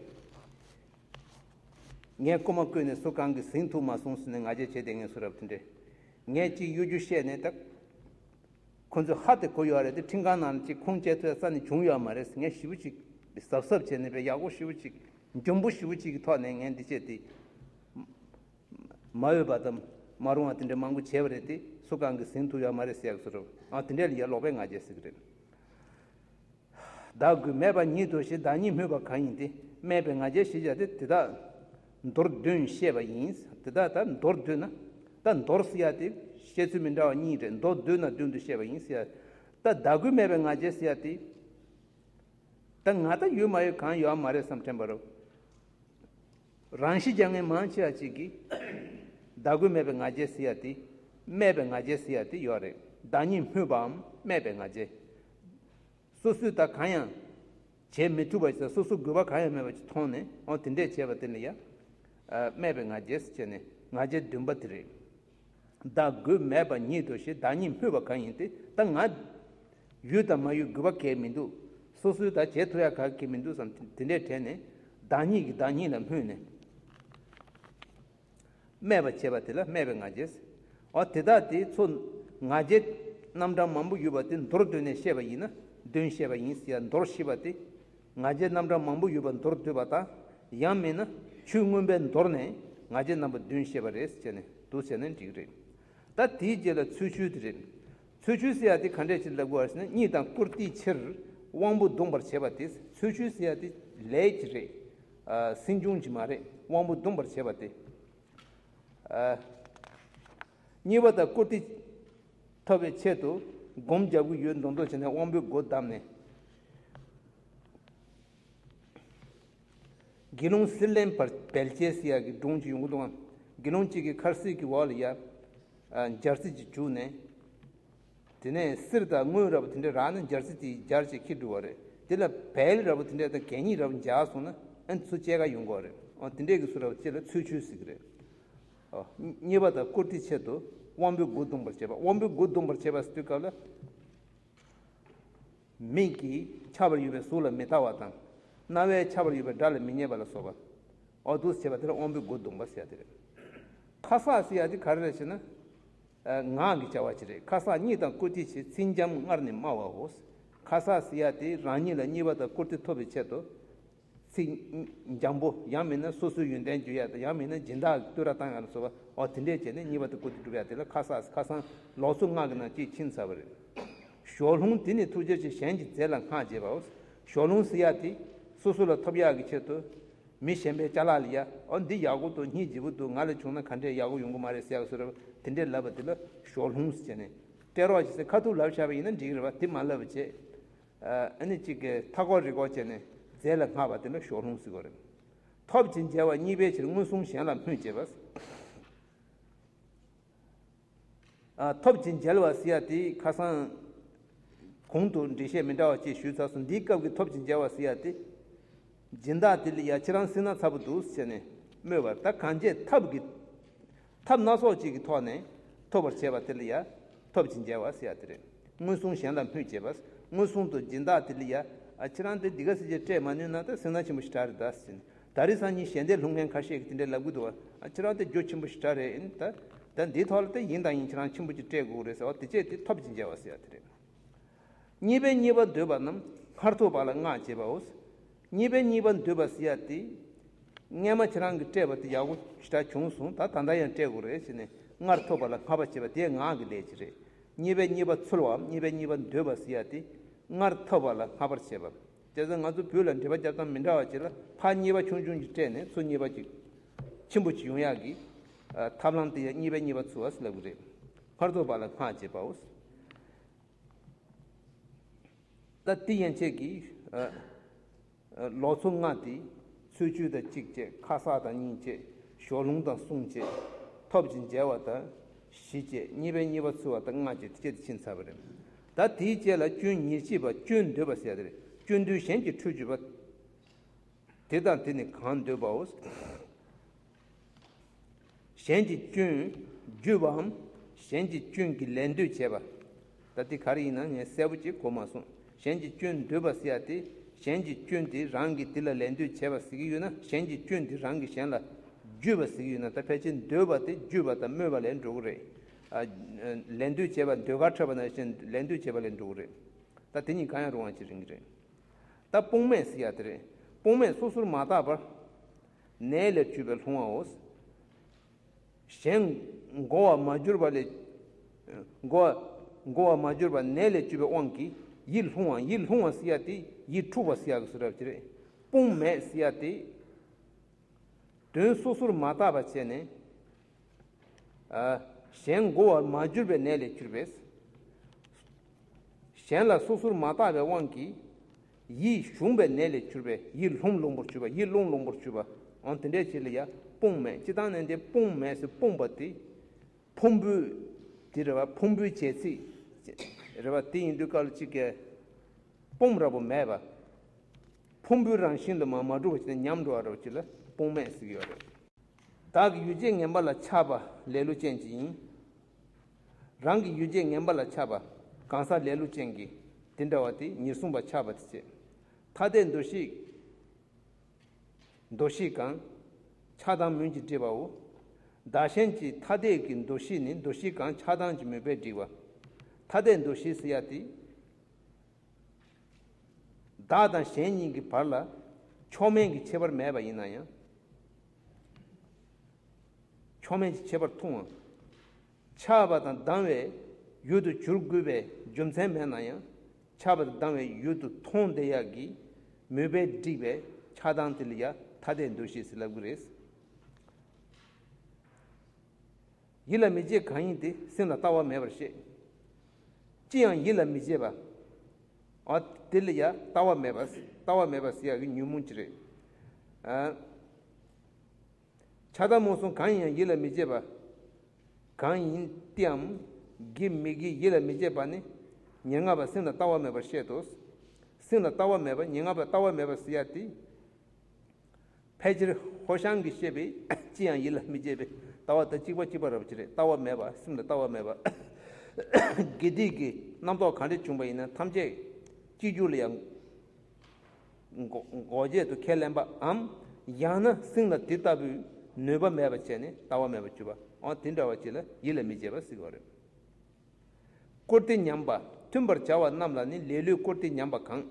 ངས་རྐུ་མ་རྐུས་ནས་སུ་གང་གི་ཟིང་ཐུབ་མ་སོང་ཟེར་ནས་ང་རྒྱལ་བྱས་བསྡད་མཁན་ཚོ་རེད་པ་དེ་འདྲས། ངས་གཅིག་གཡོ་སྒྱུ་བཤད་ནས་ད། ཁོ་ཚོས་ཧ་དེ་གོ་ཡོད་རེད་དེ། ཁྲིམས་ཁང་ནང་ལ་ཅིག་ཁུངས་སྐྱེལ་ཐུབ་ཡ་རྩ་ནས་བྱུང་ཡོད་མ་རེད། ངས་ཞེ་པོ་ཅིག་གཟབ་གཟབ་བྱས་ནས་དཔེ་ཡག་པོ་ཞེ་པོ་ཅིག་འཇོན་པོ་ཞེ་པོ་ཅིག་གི་ཐོག་ནས་ངས་འདི་བྱས་ཏེ། མ་འོས་པ་དང་མ་རུང་བ་དེ་འདྲ་མང་པོ་བྱས་པ་རེད་དེ། སུ་གང་གིས་ཟིན་ཐུབ་ཡོད་མ་རེད་ཟེར་ཡག་བཟོ་འདྲ། ཨ། དེ་འདྲ་ལ་ཡ་ལོག་པའི་ང་རྒྱལ་ཟེར་གི་རེད། བདག་རྒོལ་མེད་པ་ཉིད་དོ་ཞེས་བདག་ཉིད་སྨོད་པ་གང་ཡིན་ཏེ། སྨད་པའི་ང་རྒྱལ་ཞེས་བྱ་སྟེ། དེ་དག་མདོར་བསྡུས་བཤད་པ་ཡིན། དེ་དག་ད་མདོར་བསྡུས་ན། ད་མདོར་ཟེར་ཡ་དེ་བཤད་ཚུལ་མི་འདྲ་བ་གཉིས་རེད། མདོར་བསྡུས་ན་བསྡུས་ཏེ་བཤད་པ་ཡིན་ཟེར་ཡ། ད་བདག་རྒོལ་མེད་པའི་ང་རྒྱལ་ཟེར་ཡ་དེ། ད་ང་ད་ཡོད་མ་ཡོད་གང་ཡོད་མ་རེད་བསམ་དྲན་པ་རེད། རང་ཤི་རྒྱག་མཁན་མང་ཆེ་བ་ཅིག་གིས་བདག་རྒོལ་མེད་པའི་ང་རྒྱལ་ཟེར་ཡ་དེ། སྨད་པའི་ང་རྒྱལ་ཟེར་ཡ་དེ་ཡོད་རེད། བདག་ཉིད་སྨོད་པའམ་སྨད་པའི་ང་རྒྱལ། སོ་སོས་ད་གང་ཡང་བྱེད་མི་ཐུབ་པ་ཞིག་དང་། སོ་སོ་དགོས་པ་གང་ཡང་མེད་པ་ཞིག་མཐོང་ནས། འོ་དེ་འདྲས་བྱས་པ་དེ་ལ་ཡ། ཨ། སྨད་པའི་ང་རྒྱལ་ཟེར་བྱས་ནས་ང་རྒྱལ་བདུན་པ་དེ་རེད། བདག་རྒོལ་མེད་པ་ཉིད་དོ་ཞེས་བདག་ཉིད་སྨོད་པ་གང་ཡིན་ཏེ། ད་ང་ཡོད་དང་མ་ཡོད་དགོས་པ་གང་ཡང་མི་འདུག་སོ་སོས་ད་བྱེད་ཐུབ་ཡ་གང་ཡང་མི་འདུག་བསམ་དེ་འདྲས་དྲན་ནས། བདག་ཉིད་ཀྱིས་བདག་ཉིད་ལ་སྨོད་ནས། སྨད་པ་བྱས་པ་དེ་ལ་སྨད་པའི་ང་རྒྱལ། འོ་དེ་དག་དེ་ཚོ་ང་རྒྱལ་རྣམ་གྲངས་མང་པོ་ཡོད་པ་དེ་མདོར་བསྡུས་ནས་བཤད་པ་ཡིན་ན། བདུན་བཤད་པ་ཡིན་ཟེར་ཡ། མདོར་བཤད་པ་དེ། ང་རྒྱལ་རྣམ་གྲངས་མང་པོ་ཡོད་པ་མདོར་བསྡུས་པ་དང་། ཡང་མིན་ན་ཆོས་མངོན་པའི་མདོར་ནས་ང་རྒྱལ་རྣམ་པ་བདུན་བཤད་པ་རེད་ཟེར་ནས་འདུག་ཟེར་ནས་འགྲིག་གི་རེད། ད་དེའི་རྗེས་ལ་ཚུལ་འཆོས་དེ་རེད། ཚུལ་འཆོས་ཟེར་ཡ་དེ་ག་འདྲས་ཅིག་ལབ་དགོས་པ་ཟེར་ན། གཉིད་དང་བཀུར་སྟིའི་ཕྱིར་དབང་པོ་བརྡུངས་པར་བྱེད་པ་དེ། ཚུལ་འཆོས་ཟེར་ཡ་དེ་ལས་ཀྱི་རེད། ཨ། སེམས་བྱུང་གི་མ་རེད། དབང་པོ་བརྡུངས་པར་བྱེད་པ་དེ། ཨ། གཉིད་པ་དང་བཀུར་སྟི་ཐོབ་པའི་ཆེད་དུ་སྒོམ་རྒྱབ་ཀྱི་ཡོད་མདོག་མདོག་བྱས་ནས་དབང་པོའི་སྒོ་བསྡམས་ནས། དགེ་སློང་གསེར་ལེན་པར་བལ་ཅན་ཟེར་ཡག་གི་སྒྲུང་ཅིག་ཡོང་གི་འདུག་ཨང་། དགེ་སློང་གཅིག་གིས་འཁར་གསིལ་གྱི་འོག་ལ་ཡ། ཨ། འབྱར་རྩི་ཅིག་བྱུགས་ནས། དེ་ནས་གསེར་དང་དངུལ་འདྲ་པོ་དེ་འདྲ་རག་ན་འབྱར་རྩི་དེ་འབྱར་བྱས་འཁྱེར་འགྲོ་བ་རེད། དེ་ལ་བལ་འདྲ་པོ་དེ་འདྲ་དང་གད་སྙིགས་འདྲ་པོ་འབྱར་སོང་ན། ཨ་ནི་ཚུར་སྐྱེལ་ག་ཡོང་གི་རེད། ཨོ་དེ་འདྲས་ཀྱི་བཟོ་འདྲ་པོ་ཅིག་ལ་ཚུལ་འཆོས་ཟེར་གྱི་རེད། ཨོ། གཉིད་པ་དང་བཀུར་སྟིའི་ཆེད་དུ་དབང་པོའི་སྒོ་བརྡུངས་པར་བྱེད་པ། དབང་པོའི་སྒོ་བརྡུངས་པར་བྱེད་པ་ཟེར་དུས་སྐབས་ལ། མིག་གིས་ཁྱབ་པར་ཡོད་པའི་གཟུགས་ལ་མི་ལྟ་བ་དང་། རྣ་བས་ཁྱབ་པར་ཡོད་པའི་སྒྲ་ལ་མི་སྙན་པ་ལ་སོགས་པ། འོ་འདུག་སེ་བྱས་པ་དེ་ལ་དབང་པོའི་སྒོ་བརྡུངས་པ་ཟེར་ཡ་དེ་རེད། ཁ་གསག་ཟེར་ཡ་དེ་ག་རེ་རེད་ཟེར་ན། ཨ། ངག་གི་བྱ་བ་ཅིག་རེད། ཁ་གསག་གཉིད་དང་བཀུར་སྟི་བྱེད། ཚིག་འཇམ་སྔར་ནས་སྨྲ་བའོ། ཁ་གསག་ཟེར་ཡ་དེ་རང་ཉིད་ལ་གཉིས་པ་དང་བཀུར་སྟི་ཐོབ་པའི་ཆེད་དུ། ཚིག་འཇམ་པོ། ཡང་མིན་ན་སོ་སོའི་ཡོན་ཏན་བརྗོད་ཡ་དང་། ཡང་མིན་ན་སྦྱིན་བདག་གི་བསྟོད་ར་བཏང་ཡ་ལ་སོགས་པ། འོ་དེ་འདྲས་བྱས་ནས་གཉིས་པ་དང་བཀུར་སྟི་སྒྲུབ་ཡ་དེ་ལ་ཁ་གསག། ཁ་གསང་ལོགས་སུ་སྔགས་ཀྱི་ནང་གཅིག་ཕྱིན་ཚར་བ་རེད། ཞོར་ལྷུང་དེ་ནི་ཐུགས་རྗེ་ཆེ། གཞན་གྱི་རྫས་ལ་སྔགས་བྱེད་པའོ། ཞོར་ལྷུང་ཟེར་ཡ་དེ་སོ་སོ་ལ་ཐོབ་ཡག་གི་ཆེད་དུ། མི་གཞན་པའི་ཅ་ལག་ལ་ཡ། ཨོ་འདི་ཡག་པོ་འདུག་སྙིང་རྗེ་པོ་འདུག་ང་ལ་བྱུང་ན་ག་འདྲས་ཡག་པོ་ཡོང་གི་མ་རེད་ཟེར་ཡག་བཟོ་འདྲ་དེ་འདྲས་ལབ་པ་དེ་ལ་ཞོར་ལྷུང་ཟེར་བྱས་ནས། སྤྲད་རོགས་བྱེད་ཟེར་ཁ་ཐུག་ལབ་བཞག་པ་ཡིན་ན་འགྲིག་གི་རེད་པ། དེ་མ་ལབ་པ་བྱས། ཨ་ནི་གཅིག་གིས་མཐའ་སྐོར་རི་སྐོར་བྱས་ནས་རྫས་ལ་སྔགས་པ་དེ་ལ་ཞོར་ལྷུང་ཟེར་གྱི་རེད། ཐོབ་ཅིང་མཇལ་བ་གཉིས་པའི་ཕྱིར། མངོན་སུམ་གཞན་ལ་སྨོད་བྱེད་པ། ཨ། ཐོབ་ཅིང་མཇལ་བ་ཟེར་ཡ་དེ་ཁ་སང་གོང་དུ་འགྲེལ་བཤད་མི་འདྲ་བ་ཅིག་ཞུས་ཚར་སོང་། འདིའི་སྐབས་ཀྱི་ཐོབ་ཅིང་མཇལ་བ་ཟེར་ཡ་དེ། སྦྱིན་བདག་དེ་ལ་ཡ་ཁྱེད་རང་སྲིད་ན་ཚ་པོ་འདུག་ཟེར་ནས་སྨོད་པ། ད་གང་བྱས་ཐབས་ཀྱི། ཐབས་སྣ་ཚོགས་ཅིག་གི་ཐོག་ནས་ཐོབ་པར་བྱེད་པ་དེ་ལ་ཡ་ཐོབ་ཅིང་མཇལ་བ་ཟེར་ཡ་དེ་རེད། མངོན་སུམ་གཞན་ལ་སྨོད་བྱེད་པ། མངོན་སུམ་དུ་སྦྱིན་བདག་དེ་ལ་ཡ། ཨ། ཁྱེད་རང་དེ་འདི་ག་ཟེར་གྱི་སྤྲད་མ་ནུས་ན་ད་སེམས་ནང་ཆེན་པོ་ཞེ་དྲག་རེད་ད་ཟེར་ནས། ད་རེས་སང་ཉིན་ཞལ་འདེབས་སློང་མཁན་ཁ་ཤས་ཀྱིས་དེ་འདྲ་ལབ་གི་འདུག་བ། ཨ། ཁྱེད་རང་དེ་རྒྱུ་ཆེན་པོ་ཞེ་དྲག་རེད། ཨིན། ད་ད་འདིའི་ཐོག་ལ་དེ་ཡིན་དང་ཡིན་ཁྱེད་རང་ཆེན་པོ་ཅིག་སྤྲད་དགོས་རེད་ཟེར་བ། དེ་བྱས་དེ་ཐོབ་ཅིང་མཇལ་བ་ཟེར་ཡ་དེ་རེད། གཉིས་པས་གཉིས་པ་འདོད་པ་རྣམས་སྔར་ཐོབ་པ་ལ་སྔགས་བྱེད་པའོ། གཉིས་པས་གཉིས་པ་འདོད་པ་ཟེར་ཡ་དེ། སྔན་མ་ཁྱེད་རང་གིས་སྤྲད་པ་དེ་ཡག་པོ་ཞེ་དྲག་བྱུང་སོང་། ད་ད་ལྟ་ཡང་སྤྲད་དགོས་རེད་ཟེར་ནས་སྔར་ཐོབ་པ་ལ་སྔགས་པ་བྱེད་པ་དེ་ངག་གི་ལས་ཅིག་རེད། གཉིས་པས་གཉིས་པ་འཚོལ་བའམ་གཉིས་པས་གཉིས་པ་འདོད་པ་ཟེར་ཡ་དེ། སྔར་ཐོབ་པ་ལ་སྔགས་པར་བྱེད་པ། བྱས་ཙང་ང་ཚོ་བོད་ལ་འགྲེལ་པ་རྒྱབ་སྟངས་མི་འདྲ་བ་ཅིག་ལ། ཕར་གཉིས་པ་ཆུང་ཆུང་ཅིག་སྤྲད་ནས་ཚུར་གཉིས་པ་ཅིག་ཆེན་པོ་ཅིག་ཡོང་ཡག་གི། ཨ། ཐབས་ལམ་དེ་ཡང་གཉིས་པས་གཉིས་པ་འཚོལ་བ་ཟེར་ལབ་གི་རེད། སྔར་ཐོབ་པ་ལ་སྔགས་བྱེད་པའོ། ད་དེ་ཡན་ཆད་ཀྱིས། ཨ། ཨ། ལོགས་སུ་སྔགས་དེ། ཚུལ་འཆོས་དང་གཅིག་བྱས། ཁ་གསག་དང་གཉིས་བྱས། ཞོར་ལྷུང་དང་གསུམ་བྱས། ཐོབ་ཅིང་མཇལ་བ་དང་བཞི་བྱས། གཉིས་པས་གཉིས་པ་འཚོལ་བ་དང་ལྔ་བྱས། དེ་བྱས་དེ་ཕྱིན་ཚར་བ་རེད། ད་དེའི་རྗེས་ལ་སྐྱོན་ཉེར་གཅིག་པ། སྐྱོན་འདོད་པ་ཟེར་ཡ་དེ་རེད། སྐྱོན་དུས་གཞན་གྱི་འཕྲོས་གྱུར་པ། དེ་དང་དེ་ནི་གང་འདོད་པའོ། གཞན་གྱི་སྐྱོན་བརྗོད་པའམ། གཞན་གྱི་སྐྱོན་གྱི་ལད་ཟློས་བྱེད་པ། ད་དེ་ག་རེ་ཡིན་ན་ངས་གསལ་པོ་ཅིག་གོ་མ་སོང་། གཞན་གྱི་སྐྱོན་འདོད་པ་ཟེར་ཡ་དེ། གཞན་གྱི་སྐྱོན་དེ་རང་གིས་དེ་ལ་ལད་ཟློས་བྱེད་པ་ཟེར་གྱི་ཡོད་ན། གཞན་གྱི་སྐྱོན་དེ་རང་གིས་གཞན་ལ་བརྗོད་པ་ཟེར་གྱི་ཡོད་ན། ད་ཕལ་ཆེར་འདོད་པ་དེ་བརྗོད་པ་དང་སྨོད་པ་ལ་འགྲོ་གི་རེད། ཨ། ལད་ཟློས་བྱེད་པ། ཟློས་གར་འཁྲབ་པ་ནང་བཞིན་ལད་ཟློས་བྱེད་པ་ལ་འགྲོ་གི་རེད། ད་དེ་གཉིས་གང་ཡང་རུང་བ་ཅིག་རིང་གི་རེད། ད་དཔུང་སྨད་ཟེར་ཡ་དེ་རེད། དཔུང་སྨད་སོ་སོར་མ་བརྟགས་པར་ནད་ལས་གྱུར་པའི་ལྷུང་བའོ། གཞན་མགོ་བར་མ་གྱུར་པ་ལས། མགོ་བར་མགོ་བར་མ་གྱུར་པ་ནད་ལས་གྱུར་པའི་དབང་གིས་ཡིད་ལྷུང་བ། ཡིད་ལྷུང་བ་ཟེར་ཡ་དེ་ཡིད་འཁྲུགས་པ་ཟེར་ཡ་གི་བཟོ་འདྲ་ཅིག་རེད། དཔུང་སྨད་ཟེར་ཡ་དེ། དོན་སོ་སོར་མ་བརྟགས་པ་བྱས་ནས། ཨ། གཞན་མགོ་བར་མ་གྱུར་པའི་ནད་ལས་གྱུར་པས། གཞན་ལ་སོ་སོར་མ་བརྟགས་པའི་དབང་གིས་ཡིད་གཞུངས་པའི་ནད་ལས་གྱུར་པའི་ཡིད་ལྷུང་ལྷུང་པོར་གྱུར་པ། ཡིད་ལྷུང་ལྷུང་པོར་གྱུར་པ། འོ་དེ་འདྲའི་ཅིག་ལ་ཡ་དཔུང་སྨད། སྤྱིར་བཏང་ནས་འདི་དཔུང་སྨད་ཟེར། དཔུང་པ་དེ་ཕུང་པོའི་དེ་རེད་པ། ཕུང་པོའི་བྱེད་ཚིག་རེད་པ། དེ་ཡིན་དུས་སྐབས་ལ་གཅིག་གིས་དཔུང་རབ་པོ་མེད་པ། ཕུང་པོའི་རང་བཞིན་དུ་མ་མ་གྲུབ་པ་ཞིག་ནས་ཉམས་འགྲོ་བ་འདྲ་བོ་ཅིག་ལ་དཔུང་སྨད་ཟེར་གྱི་ཡོད་རེད། བདག་གི་ཡུལ་བྱེད་ངན་པ་ལ་ཆགས་པ་ལེ་ལོ་ཅན་གྱི་ཡིན། རང་གི་ཡུལ་བྱེད་ངན་པ་ལ་ཆགས་པ་གང་ཟག་ལེ་ལོ་ཅན་གྱི་དེ་འདྲ་བ་དེ་ཉེར་གསུམ་པ་ཆགས་པ་དེ་བྱེད། ཐ་དད་འདུ་ཤེས། འདུ་ཤེས་གང་། ཆགས་སྡང་མུན་གྱིས་བསྒྲིབས་པའོ། བདག་གཞན་གྱི་ཐ་དད་ཀྱི་འདུ་ཤེས་ནི། འདུ་ཤེས་གང་། ཆགས་སྡང་གི་མུན་པས་བསྒྲིབས་པ། ཐ་དད་འདུ་ཤེས་ཟེར་ཡ་དེ། བདག་དང་གཞན་གཉིས་ཀྱི་བར་ལ་མཆོག་དམན་གྱི་ཁྱད་པར་མེད་པ་ཡིན་ན་ཡང་། མཆོག་དམན་གྱི་ཁྱད་པར་མཐོང་བ། ཆགས་པ་དང་སྡང་བའི་ཡུལ་དུ་གྱུར་དགོས་པའི་རྒྱུ་མཚན་མེད་ན་ཡང་། ཆགས་པ་དང་སྡང་བའི་ཡུལ་དུ་མཐོང་བསྡད་ཡག་གི་མུན་པས་བསྒྲིབས་པའི་ཆགས་སྡང་དེ་ལ་ཡང་ཐ་དད་འདུ་ཤེས་ཟེར་ལབ་ཀྱི་རེད། ཡིད་ལ་མི་བྱེད་གང་ཡིན་དེ། སེམས་ལ་ལྟ་བ་མེད་པར་བཤད། ཅི་ཡང་ཡིད་ལ་མི་བྱེད་པ། འོ་དེ་ལ་ཡང་ལྟ་བ་མེད་པ། ལྟ་བ་མེད་པ་ཟེར་ཡག་གི་ཉོན་མོངས་ཅིག་རེད། ཨ། ཆགས་སྡང་རྨོངས་གསུམ་གང་ཡིན་ཡང་ཡིད་ལ་མི་བྱེད་པ། གང་ཡིན་དེའམ་དགེ་མི་དགེ་ཡིད་ལ་མི་བྱེད་པ་ནི། ཉེར་ལྔ་པ་སེམས་ལ་ལྟ་བ་མེད་པར་བཤད་དོ། སེམས་ལ་ལྟ་བ་མེད་པ། ཉེར་ལྔ་པ་ལྟ་བ་མེད་པ་ཟེར་ཡག་དེ། ཕལ་ཆེར་ཧོ་ཤང་གིས་བཤད་པའི་ཅི་ཡང་ཡིད་ལ་མི་བྱེད་པའི་ལྟ་བ་དང་གཅིག་པ་གཅིག་པ་རབ་ཅི་རེད། ལྟ་བ་མེད་པ། སེམས་ལ་ལྟ་བ་མེད་པ། དགེ་སྡིག་གི་རྣམ་རྟོག་གང་འདྲ་བྱུང་བ་ཡིན་ན་ཐམས་ཅད་གཅིག་གྱུར་ལ་ཡང་ འགོག་འགོག་བྱེད་དུ་ཁས་ལེན་པའམ། ཡང་ན་སེམས་ལ་དེ་ལྟ་བུའི་ནུས་པ་མེད་པ་བྱས་ནས་ལྟ་བ་མེད་པར་གྱུར་པ། འོ་དེ་འདྲ་བ་ཅིག་ལ་ཡིད་ལ་མི་བྱེད་པ་ཟེར་གྱི་ཡོད་རེད། བཀུར་སྟི་ཉམས་པ། མཐུན་པར་བྱ་བ་རྣམས་ལ་ནི་ལེ་ལོས་བཀུར་སྟི་ཉམས་པ་གང་།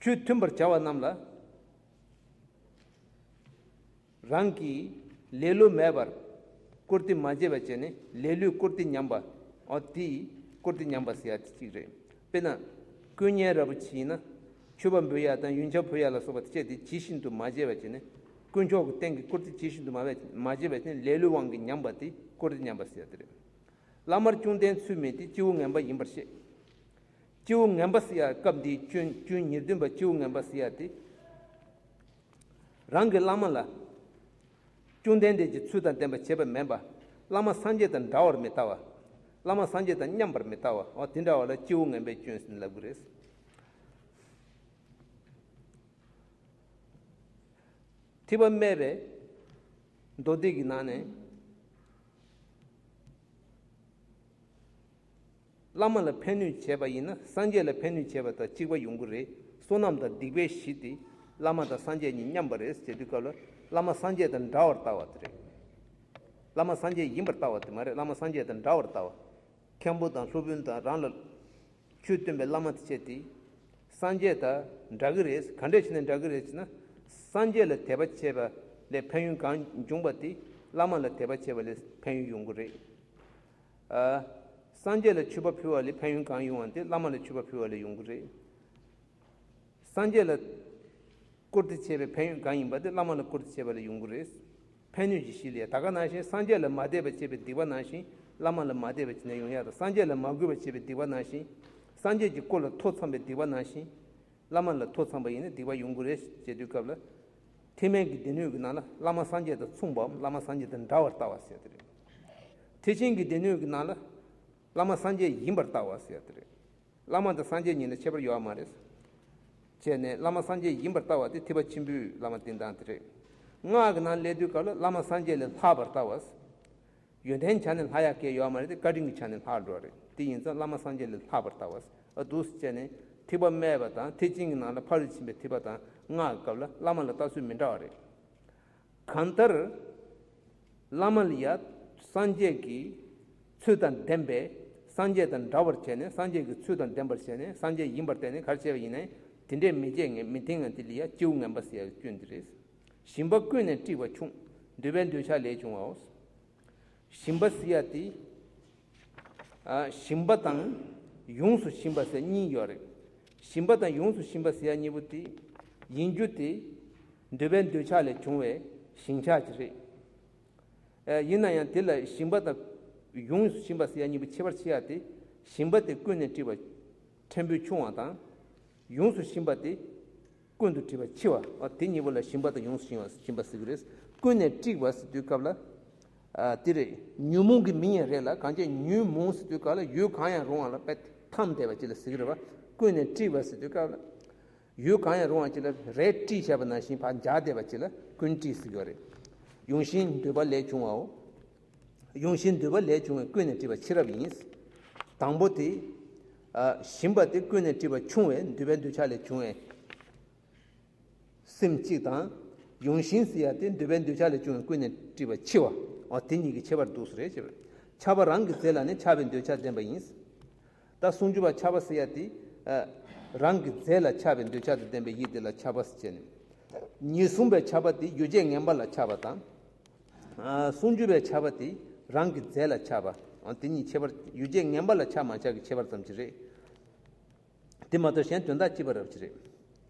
ཆོས་མཐུན་པར་བྱ་བ་རྣམས་ལ། རང་གིས་ལེ་ལོ་མེད་པར་བཀུར་སྟི་མ་བྱས་པ་བྱས་ནས་ལེ་ལོས་བཀུར་སྟི་ཉམས་པ། འོ་དེ་བཀུར་སྟི་ཉམས་པ་ཟེར་ཡ་དེ་གཅིག་རེད། དཔེར་ན། དཀོན་གཉེར་རབ་བྱེད་ཡིན་ན། མཆོད་པ་འབུལ་ཡ་དང་ཡོན་ཆབ་ཕུལ་ཡ་ལ་སོགས་པ་དེ་བཅས་དེ་ཇི་བཞིན་དུ་མ་བྱས་པ་བྱས་ནས། དཀོན་མཆོག་གི་རྟེན་གྱི་བཀུར་སྟི་ཇི་བཞིན་དུ་མ་བས་མ་བྱས་པ་བྱས་ནས་ལེ་ལོའི་དབང་གིས་ཉམས་པ་དེ་བཀུར་སྟི་ཉམས་པ་ཟེར་ཡ་དེ་རེད། བླ་མར་ཅུང་ལྡན་ཚུལ་མིན་ཏེ་སྐྱེ་བོ་ངན་པ་ཡིན་པར་བཤད། སྐྱེ་བོ་ངན་པ་ཟེར་ཡ་སྐབས་འདིའི་སྐྱོན་སྐྱོན་ཉེར་བདུན་པ་སྐྱེ་བོ་ངན་པ་ཟེར་ཡ་དེ། རང་གི་བླ་མ་ལ་ཅུང་ལྡན་འདས་ཀྱི་ཚུལ་དང་ལྡན་པ་བྱེད་པ་མིན་པ། བླ་མ་སངས་རྒྱས་དང་འདྲ་བར་མི་ལྟ་བ། བླ་མ་སངས་རྒྱས་དང་མཉམ་པར་མི་ལྟ་བ། འོ་དེ་འདྲ་བ་ལ་སྐྱེ་བོ་ངན་པའི་སྐྱོན་ཟེར་ལབ་ཀྱི་རེད། ཐེག་པ་སྨྲས་པའི་མདོ་སྡེ་གི་ནང་ནས། བླ་མ་ལ་ཕན་གནོད་བྱས་པ་ཡིན་ན་སངས་རྒྱས་ལ་ཕན་གནོད་བྱས་པ་དང་གཅིག་པ་ཡོང་གི་རེད། བསོད་ནམས་དང་སྡིག་པའི་གཞི་དེ་བླ་མ་དང་སངས་རྒྱས་གཉིས་མཉམ་པ་རེད་ཟེར་དུས་སྐབས་ལ་བླ་མ་སངས་རྒྱས་དང་འདྲ་བར་ལྟ་བ་དེ་རེད། བླ་མ་སངས་རྒྱས་ཡིན་པར་ལྟ་བ་དེ་མ་རེད། བླ་མ་སངས་རྒྱས་དང་འདྲ་བར་ལྟ་བ། མཁན་པོ་དང་སློབ་དཔོན་དང་རང་ལ་ཆོས་སྟོན་པའི་བླ་མ་དེ་བྱས་ཏེ། སངས་རྒྱས་དང་འདྲ་གི་རེད། ག་འདྲས་བྱས་ནས་འདྲ་གི་རེད་ཟེར་ན། སངས་རྒྱས་ལ་དད་པ་བྱས་པ་ལས་ཕན་ཡོན་གང་འབྱུང་པ་དེ་བླ་མ་ལ་དད་པ་བྱས་པ་ལས་ཕན་ཡོན་ཡོང་གི་རེད། ཨ། སངས་རྒྱས་ལ་མཆོད་པ་ཕུལ་བ་ལས་ཕན་ཡོན་གང་ཡོང་བ་དེ་བླ་མ་ལ་མཆོད་པ་ཕུལ་བ་ལས་ཡོང་གི་རེད། སངས་རྒྱས་ལ་བཀུར་སྟི་བྱས་པའི་ཕན་ཡོན་གང་ཡིན་པ་དེ་བླ་མ་ལ་བཀུར་སྟི་བྱས་པ་ལས་ཡོང་གི་རེད། ཕན་གནོད་ཀྱི་གཞི་ལས། ད་ག་ནང་བཞིན་སངས་རྒྱས་ལ་མ་དད་པ་བྱས་པའི་སྡིག་པ་ནང་བཞིན་བླ་མ་ལ་མ་དད་པ་བྱས་ནས་ཡོང་ཡག་དང་། སངས་རྒྱས་ལ་མ་གུས་པ་བྱས་པའི་སྡིག་པ་ནང་བཞིན། སངས་རྒྱས་ཀྱི་སྐུ་ལ་ཐོ་འཚམས་པའི་སྡིག་པ་ནང་བཞིན། བླ་མ་ལ་ཐོ་འཚམས་པ་ཡིན་ན་སྡིག་པ་ཡོང་གི་རེད་ཅེས་དུས་སྐབས་ལ། ཐེག་དམན་གྱི་སྡེ་སྣོད་ཀྱི་ནང་ལ་བླ་མ་སངས་རྒྱས་དང་མཚུངས་པའམ་བླ་མ་སངས་རྒྱས་དང་འདྲ་བར་ལྟ་བ་ཟེར་དེ་རེད། ཐེག་ཆེན་གྱི་སྡེ་སྣོད་ཀྱི་ནང་ལ་བླ་མ་སངས་རྒྱས་ཡིན་པར་ལྟ་བ་ཟེར་དེ་རེད། བླ་མ་དང་སངས་རྒྱས་གཉིས་ལ་ཁྱད་པར་ཡོད་མ་རེད། བྱས་ནས་བླ་མ་སངས་རྒྱས་ཡིན་པར་ལྟ་བ་དེ་ཐེག་པ་ཆེན་པོའི་བླ་མ་བསྟེན་སྟངས་དེ་རེད། སྔགས་ཀྱི་ནང་སླེབས་དུས་སྐབས་ལ་བླ་མ་སངས་རྒྱས་ལས་ལྷག་པར་ལྟ་བ། ཡོན་ཏན་ཆ་ནས་ལྷག་ཡག་གི་ཡོད་མ་རེད་དེ། བཀའ་དྲིན་གྱི་ཆ་ནས་ལྷག་འགྲོ་བ་རེད། དེ་ཡིན་ཙང་བླ་མ་སངས་རྒྱས་ལས་ལྷག་པར་ལྟ་བ། ཨ་འདུག་སེ་བྱས་ནས་ཐེག་པ་སྨྲས་པ་དང་ཐེག་ཆེན་གྱི་ནང་ལ་ཕ་རོལ་ཕྱིན་པའི་ཐེག་པ་དང་སྔགས་ཀྱི་སྐབས་ལ་བླ་མ་ལ་ལྟ་ཚུལ་མི་འདྲ་བ་རེད། གང་ལྟར། བླ་མ་ལ་ཡ་སངས་རྒྱས་ཀྱི་ཚུལ་དང་ལྡན་པས་སངས་རྒྱས་དང་འདྲ་བར་བྱས་ནས། སངས་རྒྱས་ཀྱི་ཚུལ་དང་ལྡན་པར་བྱས་ནས་སངས་རྒྱས་ཡིན་པར་བལྟས་ནས་ག་རེ་བྱས་པ་ཡིན་ནའི་དེ་འདྲས་མི་བྱེད་ངེས་མི་བསྟེན་ངེས་དེ་ལ་ཡ་སྐྱེ་བོ་ངན་པ་ཟེར་ཡ་གི་སྐྱོན་དེ་རེད། ཞིམ་པ་ཀུན་ནས་དཀྲིས་པ་ཆུང་། འདོད་པའི་འདོད་ཆགས་ལས་བྱུང་བའོ། ཞིམ་པ་ཟེར་ཡ་དེ། ཨ། ཞིམ་པ་དང་ཡོངས་སུ་ཞིམ་པ་ཟེར་གཉིས་ཡོད་རེད། ཞིམ་པ་དང་ཡོངས་སུ་ཞིམ་པ་ཟེར་ཡ་གཉིས་པོ་དེ་ཡིན་རྒྱུ་དེ་འདོད་པའི་འདོད་ཆགས་ལས་བྱུང་བའི་ཞེན་ཆགས་ཅིག་རེད། ཨ། ཡིན་ན་ཡང་དེ་ལ་ཞིམ་པ་དང་ཡོངས་སུ་ཞིམ་པ་ཟེར་ཡ་གཉིས་པོ་ཁྱད་པར་ཕྱེ་ཡ་དེ། ཞིམ་པ་དེ་ཀུན་ནས་དཀྲིས་པ་ཕྲན་བུ་ཆུང་བ་དང་། ཡོངས་སུ་ཞིམ་པ་དེ་ཀུན་ཏུ་དཀྲིས་པ་ཆེ་བ། ཨ། དེ་གཉིས་པོ་ལ་ཞིམ་པ་དང་ཡོངས་སུ་ཞིམ་པ་ཞིམ་པ་ཟེར་གྱི་རེད། ཀུན་ནས་དཀྲིས་པ་ཟེར་དུས་སྐབས་ལ། ཨ། དེ་རེད། ཉོན་མོངས་ཀྱི་མིང་ཡང་རེད་ལ། གང་ཅི་ཉོན་མོངས་ཟེར་དུས་སྐབས་ལ་ཡུལ་གང་ཡང་རུང་བ་ལ་དཔེ་ཐམས་བསྡད་པ་ཅིག་ལ་ཟེར་གྱི་རེད་པ། ཀུན་ནས་དཀྲིས་པ་ཟེར་དུས་སྐབས་ལ། ཡུལ་གང་ཡང་རུང་བ་ཅིག་ལ་རས་དཀྲིས་བྱས་པ་ནང་བཞིན་ཕར་འཇགས་བསྡད་པ་ཅིག་ལ་ཀུན་དཀྲིས་ཟེར་གྱི་རེད། ཡོངས་ཞེན་འདོད་པ་ལས་བྱུང་བའོ། ཡོངས་ཞེན་འདོད་པ་ལས་བྱུང་བའི་ཀུན་ནས་དཀྲིས་པ་ཕྱེ་རབ་ཡིན། དང་པོ་དེ། ཨ། ཞིམ་པ་དེ་ཀུན་ནས་དཀྲིས་པ་ཆུང་བས་འདོད་པའི་འདོད་ཆགས་ལས་བྱུང་བའི་སེམས་གཅིག་དང་། ཡོངས་ཞེན་ཟེར་ཡ་དེ་འདོད་པའི་འདོད་ཆགས་ལས་བྱུང་བའི་ཀུན་ནས་དཀྲིས་པ་ཆེ་བ། འོ་དེ་གཉིས་ཀྱི་ཁྱད་པར་འདུག་སེ་རེད་ཅེས། ཆགས་པ་རང་གི་རྫས་ལ་ནི་ཆགས་པའི་འདོད་ཆགས་ལྡན་པ་ཡིན། ད་ཟུང་འཇུག་པ་ཆགས་པ་ཟེར་ཡ་དེ། ཨ། རང་གི་རྫས་ལ་ཆགས་པའི་འདོད་ཆགས་དང་ལྡན་པའི་ཡིད་དེ་ལ་ཆགས་པ་ཟེར་བྱས་ནས། ཉེར་གསུམ་པའི་ཆགས་པ་དེ་ཡུལ་ཅན་ངན་པ་ལ་ཆགས་པ་དང་། ཨ། ཟུང་འཇུག་པའི་ཆགས་པ་དེ་རང་གི་རྫས་ལ་ཆགས་པ། ཨ། དེ་གཉིས་ཁྱད་པར་ཡུལ་ཅན་ངན་པ་ལ་ཆགས་མ་ཆགས་ཀྱི་ཁྱད་པར་ཙམ་ཅིག་རེད། དེ་མ་གཏོགས་གཞན་དོན་དག་གཅིག་པ་རབ་ཅིག་རེད།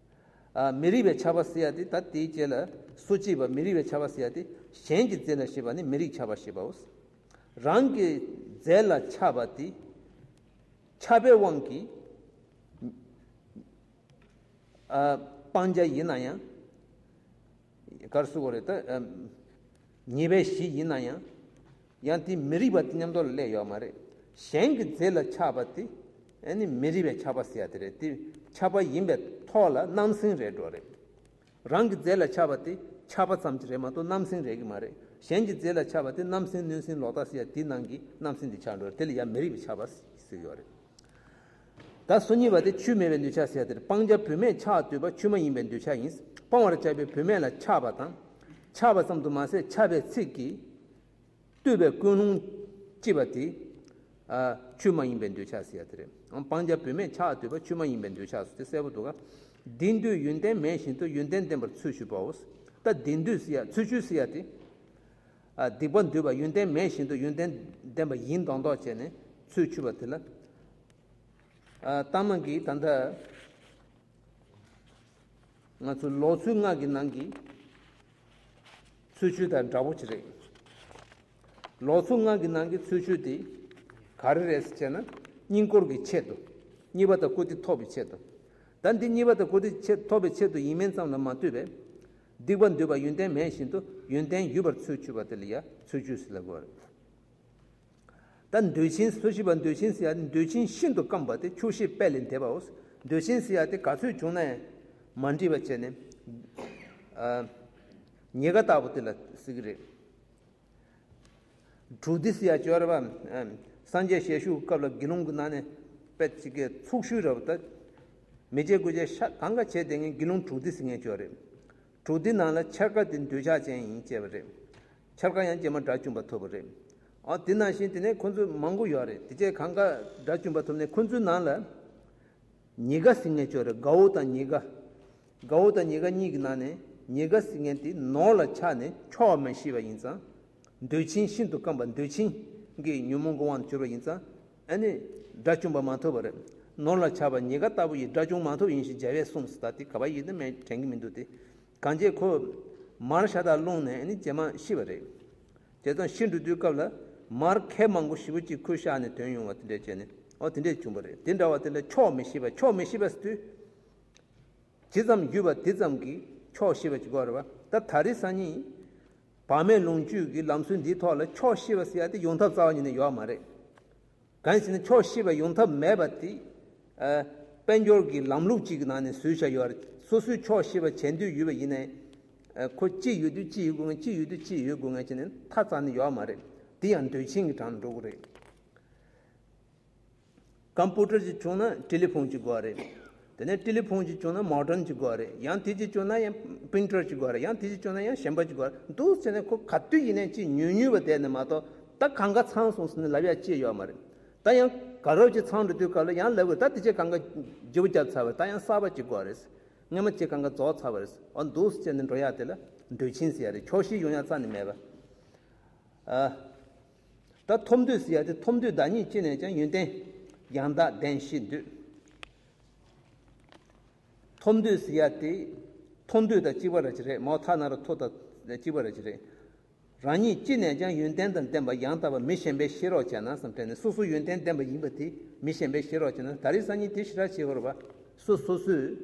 ཨ། མི་རིགས་པའི་ཆགས་པ་ཟེར་ཡ་དེ་ད་དེའི་རྗེས་ལ་སོ་གཅིག་པ་མི་རིགས་པའི་ཆགས་པ་ཟེར་ཡ་དེ་གཞན་གྱི་རྫས་ལ་ཞེས་པ་ནི་མི་རིགས་ཆགས་པ་ཞེས་པའོ། རང་གི་རྫས་ལ་ཆགས་པ་དེ་ཆགས་པའི་དབང་གིས། ཨ། སྤང་བྱ་ཡིན་ན་ཡང་། ག་རེ་ཟེར་དགོས་རེད་ད། ཨ། ཉེས་པའི་གཞི་ཡིན་ན་ཡང་། ཡང་དེ་མི་རིགས་པ་དེ་མཉམ་དུ་ལ་སླེབས་ཡོད་མ་རེད། གཞན་གྱི་རྫས་ལ་ཆགས་པ་དེ། ཨ་ནི་མི་རིགས་པའི་ཆགས་པ་ཟེར་ཡ་དེ་རེད། དེ་ཆགས་པ་ཡིན་པའི་ཐོག་ལ་རྣམ་སྨིན་རེད་འགྲོ་རེད། རང་གི་རྫས་ལ་ཆགས་པ་དེ་ཆགས་པ་ཙམ་གྱིས་རེད་མ་གཏོགས་རྣམ་སྨིན་རེད་ཀྱི་མ་རེད། གཞན་གྱི་རྫས་ལ་ཆགས་པ་དེ་རྣམ་སྨིན་གནོད་སྨིན་ལོག་ལྟ་ཟེར་ཡ་དེའི་ནང་གི་རྣམ་སྨིན་དེ་ཆགས་འགྲོ་རེད། དེ་ལ་ཡང་མི་རིགས་པའི་ཆགས་པ་ཟེར་གྱི་ཡོད་རེད། ད་སོ་གཉིས་པ་དེ་ཆོས་མེད་པའི་འདོད་ཆགས་ཟེར་ཡ་དེ་རེད། སྤང་བྱ་བུད་མེད་ཆགས་བཏུས་པ་ཆོས་མ་ཡིན་པའི་འདོད་ཆགས་ཡིན། སྤང་བར་བྱ་བའི་བུད་མེད་ལ་ཆགས་པ་དང་། ཆགས་པ་ཙམ་དུ་མ་ཟད་ཆགས་པའི་ཚིག་གིས་བཏུས་པའི་ཀུན་སློང་སྐྱེས་པ་དེ། ཨ། ཆོས་མ་ཡིན་པའི་འདོད་ཆགས་ཟེར་ཡ་དེ་རེད། སྤང་བྱ་བུད་མེད་ཆགས་བཏུས་པ་ཆོས་མ་ཡིན་པའི་འདོད་ཆགས་སུ་དེ་གསལ་པོ་འདུག་ག། དེ་འདོད་ཡོན་ཏན་མེད་བཞིན་དུ་ཡོན་ཏན་ལྡན་པར་ཚུལ་འཆོས་པའོ། ད་དེ་འདོད་ཟེར་ཡ་ཚུལ་འཆོས་ཟེར་ཡ་དེ། ཨ། སྡིག་པ་འདོད་པ་ཡོན་ཏན་མེད་བཞིན་དུ་ཡོན་ཏན་ལྡན་པ་ཡིན་མདོག་མདོག་བྱས་ནས་ཚུལ་འཆོས་པ་དེ་ལ། ཨ། ལྟ་མ་གིས་ད་ལྟ་ང་ཚོ་ལོག་ཚུལ་ལྔ་གི་ནང་གི་ཚུལ་འཆོས་དང་འདྲ་པོ་ཅིག་རེད། ལོག་ཚུལ་ལྔ་གི་ནང་གི་ཚུལ་འཆོས་དེ་ག་རེ་རེད་ཟེར་བྱས་ན། སྙིང་འཁོར་གྱི་ཆེད་དུ། གཉིས་པ་དང་བཀུར་སྟི་ཐོབ་པའི་ཆེད་དུ། ད་འདི་གཉིས་པ་དང་བཀུར་སྟི་ཆེད་ཐོབ་པའི་ཆེད་དུ་ཡིན་མིན་ཙམ་ལ་མ་ལྟོས་པས། སྡིག་པ་འདོད་པ་ཡོན་ཏན་མེད་བཞིན་དུ་ཡོན་ཏན་ཡོད་པར་ཚུལ་འཆོས་པ་དེ་ལ་ཡང་ཚུལ་འཆོས་ཟེར་ལབ་དགོས་རེད། ད་འདོད་ཆེན། སོ་བཞི་པ་འདོད་ཆེན་ཟེར་ཡ་ནི་འདོད་ཆེན་ཤིན་ཏུ་སྐམ་པ་དེ་ཆོག་ཤེས་དཔལ་ལས་འདས་པའོ། འདོད་ཆེན་ཟེར་ཡ་དེ་ག་ཚོད་བྱུང་ན་ཡང་མ་འགྲིག་པ་བྱས་ནས། ཨ། ཉེས་དགའ་ལྟ་བུ་དེ་ལ་ཟེར་གི་རེད། དྲུག་སྡེ་ཟེར་ཡ་ཅིག་ཡོད་རེད་པ། ཨ། སངས་རྒྱས་ཞལ་བཞུགས་སྐབས་ལ་དགེ་སློང་གི་ནང་ནས་དཔེ་ཅིག་གི་ཚོགས་ཞུགས་རབ་ད། མི་བརྗེད་དགུ་བརྗེད་ཤ་གང་ག་བྱས་བསྡད་མཁན་དགེ་སློང་དྲུག་སྡེ་ཟེར་མཁན་ཅིག་ཡོད་རེད། དྲུག་སྡེ་ནང་ལ་འཆར་ཀ་དེ་འདོད་ཆགས་ཅན་ཡིན་བྱས་པ་རེད། འཆར་ཀ་ཡང་རྗེས་མ་དགྲ་བཅོམ་པ་ཐོབ་པ་རེད། ཨ། དེ་ནང་བཞིན་དེ་ནས་ཁོ་ཚོ་མང་པོ་ཡོད་རེད། དེ་བྱས་གང་ག་དགྲ་བཅོམ་པ་ཐོབ་ནས་ཁོ་ཚོའི་ནང་ལ་ཉེས་དགའ་ཟེར་མཁན་ཅིག་ཡོད་རེད། དགའ་བོ་དང་ཉེས་དགའ། དགའ་བོ་དང་ཉེས་དགའ་གཉིས་ཀྱི་ནང་ནས་ཉེས་དགའ་ཟེར་མཁན་དེ་ནོར་ལ་ཆགས་ནས་ཆོག་མི་ཤེས་པ་ཡིན་ཙང་། འདོད་ཆེན་ཤིན་ཏུ་སྐམ་པ་འདོད་ཆེན་གྱི་ཉོན་མོངས་ཀྱི་དབང་དུ་གྱུར་པ་ཡིན་ཙང་། ཨ་ནི་དགྲ་བཅོམ་པ་མ་ཐོབ་པ་རེད། ནོར་ལ་ཆགས་པ་ཉེས་དགའ་ལྟ་བུ་ཡིས་དགྲ་བཅོམ་མ་ཐོབ་ཡིན་ཞེས་བྱ་བས་གསུངས་སོ། ད་དེ་ག་པར་ཡོད་ན་མེད་དྲན་གྱི་མི་འདུག་སྟེ། གང་བྱས་ཁོ་མར་ཤ་སྟག་བླངས་ནས་ཨ་ནི་རྗེས་མ་ཤི་བ་རེད། དེ་ཙང་ཤི་འགྲོ་དུས་སྐབས་ལ་མར་ཁལ་མང་པོ་ཞེ་པོ་ཅིག་ཁོས་བཞག་ནས་དོན་ཡོང་བ་དེ་འདྲས་བྱས་ནས། ཨོ། དེ་འདྲས་བྱུང་བ་རེད། དེ་འདྲ་བ་དེ་ལ་ཆོག་མི་ཤེས་པ། ཆོག་མི་ཤེས་པ་ཟེར་དུས། ཇི་ཙམ་ཡོད་པ་དེ་ཙམ་གྱིས་ཆོག་ཤེས་པ་ཅིག་དགོས་རེད་པ། ད་ད་རེས་སང་ཉིན་བག་མེད་ལོངས་སྤྱོད་ཀྱི་ལམ་སྲོལ་འདིའི་ཐོག་ལ་ཆོག་ཤེས་པ་ཟེར་ཡ་དེ་ཡོང་ཐབས་རྩ་བ་ཉིད་ནས་ཡོད་མ་རེད། གང་ཡིན་ཟེར་ན་ཆོག་ཤེས་པ་ཡོང་ཐབས་མེད་པ་དེ། ཨ། དཔལ་འབྱོར་གྱི་ལམ་ལུགས་གཅིག་གི་ནང་ནས་བཟོས་བཞག་ཡོད་རེད། སོ་སོས་ཆོག་ཤེས་པ་བྱེད་འདོད་ཡོད་པ་ཡིན་ནའི། ཨ། ཁོ་གཅིག་ཡོད་དུས་གཅིག་ཡོད་དགོས་མཁན། གཅིག་ཡོད་དུས་གཅིག་ཡོད་དགོས་མཁན་བྱས་ནས་ཐག་རྩ་ནས་ཡོད་མ་རེད། དེ་ཡང་འདོད་ཆེན་གྱི་གྲངས་ལ་འགྲོ་གི་རེད། ཀམ་པུ་ཊར་ཅིག་བྱུང་ན་ཊེ་ལི་ཕོན་ཅིག་དགོས་རེད། དེ་ནས་ཊེ་ལི་ཕོན་ཅིག་བྱུང་ན་མོ་ཌརན་ཅིག་དགོས་རེད། ཡང་དེ་ཅིག་བྱུང་ན་ཡང་པི་རིན་ཊར་ཅིག་དགོས་རེད། ཡང་དེ་ཅིག་བྱུང་ན་ཡང་གཞན་པ་ཅིག་དགོས་རེད། འདུག་བྱས་ནས་ཁོ་ག་དུས་ཡིན་ནའི་ཅིག་ཉོས་ཉོས་པ་བསྡད་ནས་མ་གཏོགས། ད་གང་ག་ཚང་སོང་ཟེར་ནས་ལབ་ཡ་ཅིག་ཡོད་མ་རེད། ད་ཡང་ག་རོ་ཅིག་ཚང་འགྲོ་དུས་སྐབས་ལ་ཡང་ལབ་དགོས། ད་དེ་ཅིག་གང་ག་བརྗེ་པོ་བརྒྱབ་ཚར་བ་རེད། ད་ཡང་གསར་པ་ཅིག་དགོས་རེད། སྔོན་མ་ཅིག་གང་ག་རྫོགས་ཚར་བ་རེད། ཨོ། འདུག་བྱས་ནས་འགྲོ་ཡ་དེ་ལ་འདོད་ཆེན་ཟེར་ཡ་རེད། ཆོག་ཤེས་ཡོང་ཡ་རྩ་ནས་མེད་པ། ཨ། ད་ཐོབ་འདོད་ཟེར་ཡ་དེ། ཐོབ་འདོད་བདག་ཉིད་ཅི་ནས་ཀྱང་། ཡོན་ཏན་ཡང་དག་ལྡན་ཞེས་འདོད། ཐོབ་འདོད་ཟེར་ཡ་དེ་ཐོབ་འདོད་དང་གཅིག་པ་ར་ཅིག་རེད། མོ་ཐ་ན་ར་ཐོབ་དང་གཅིག་པ་ར་ཅིག་རེད། རང་ཉིད་ཅི་ནས་ཀྱང་ཡོན་ཏན་དང་ལྡན་པ་ཡང་དག་པ་མི་གཞན་པས་ཤེས་རོགས་བྱས་ན་བསམ་དྲན་ནས། སོ་སོ་ཡོན་ཏན་ལྡན་པ་ཡིན་པ་དེ་མི་གཞན་པས་ཤེས་རོགས་བྱས་ན། ད་རེས་སང་ཉིན་དེ་ཞེ་དྲག་བྱེད་དགོས་རེད་པ། སོ་སོ་སོས་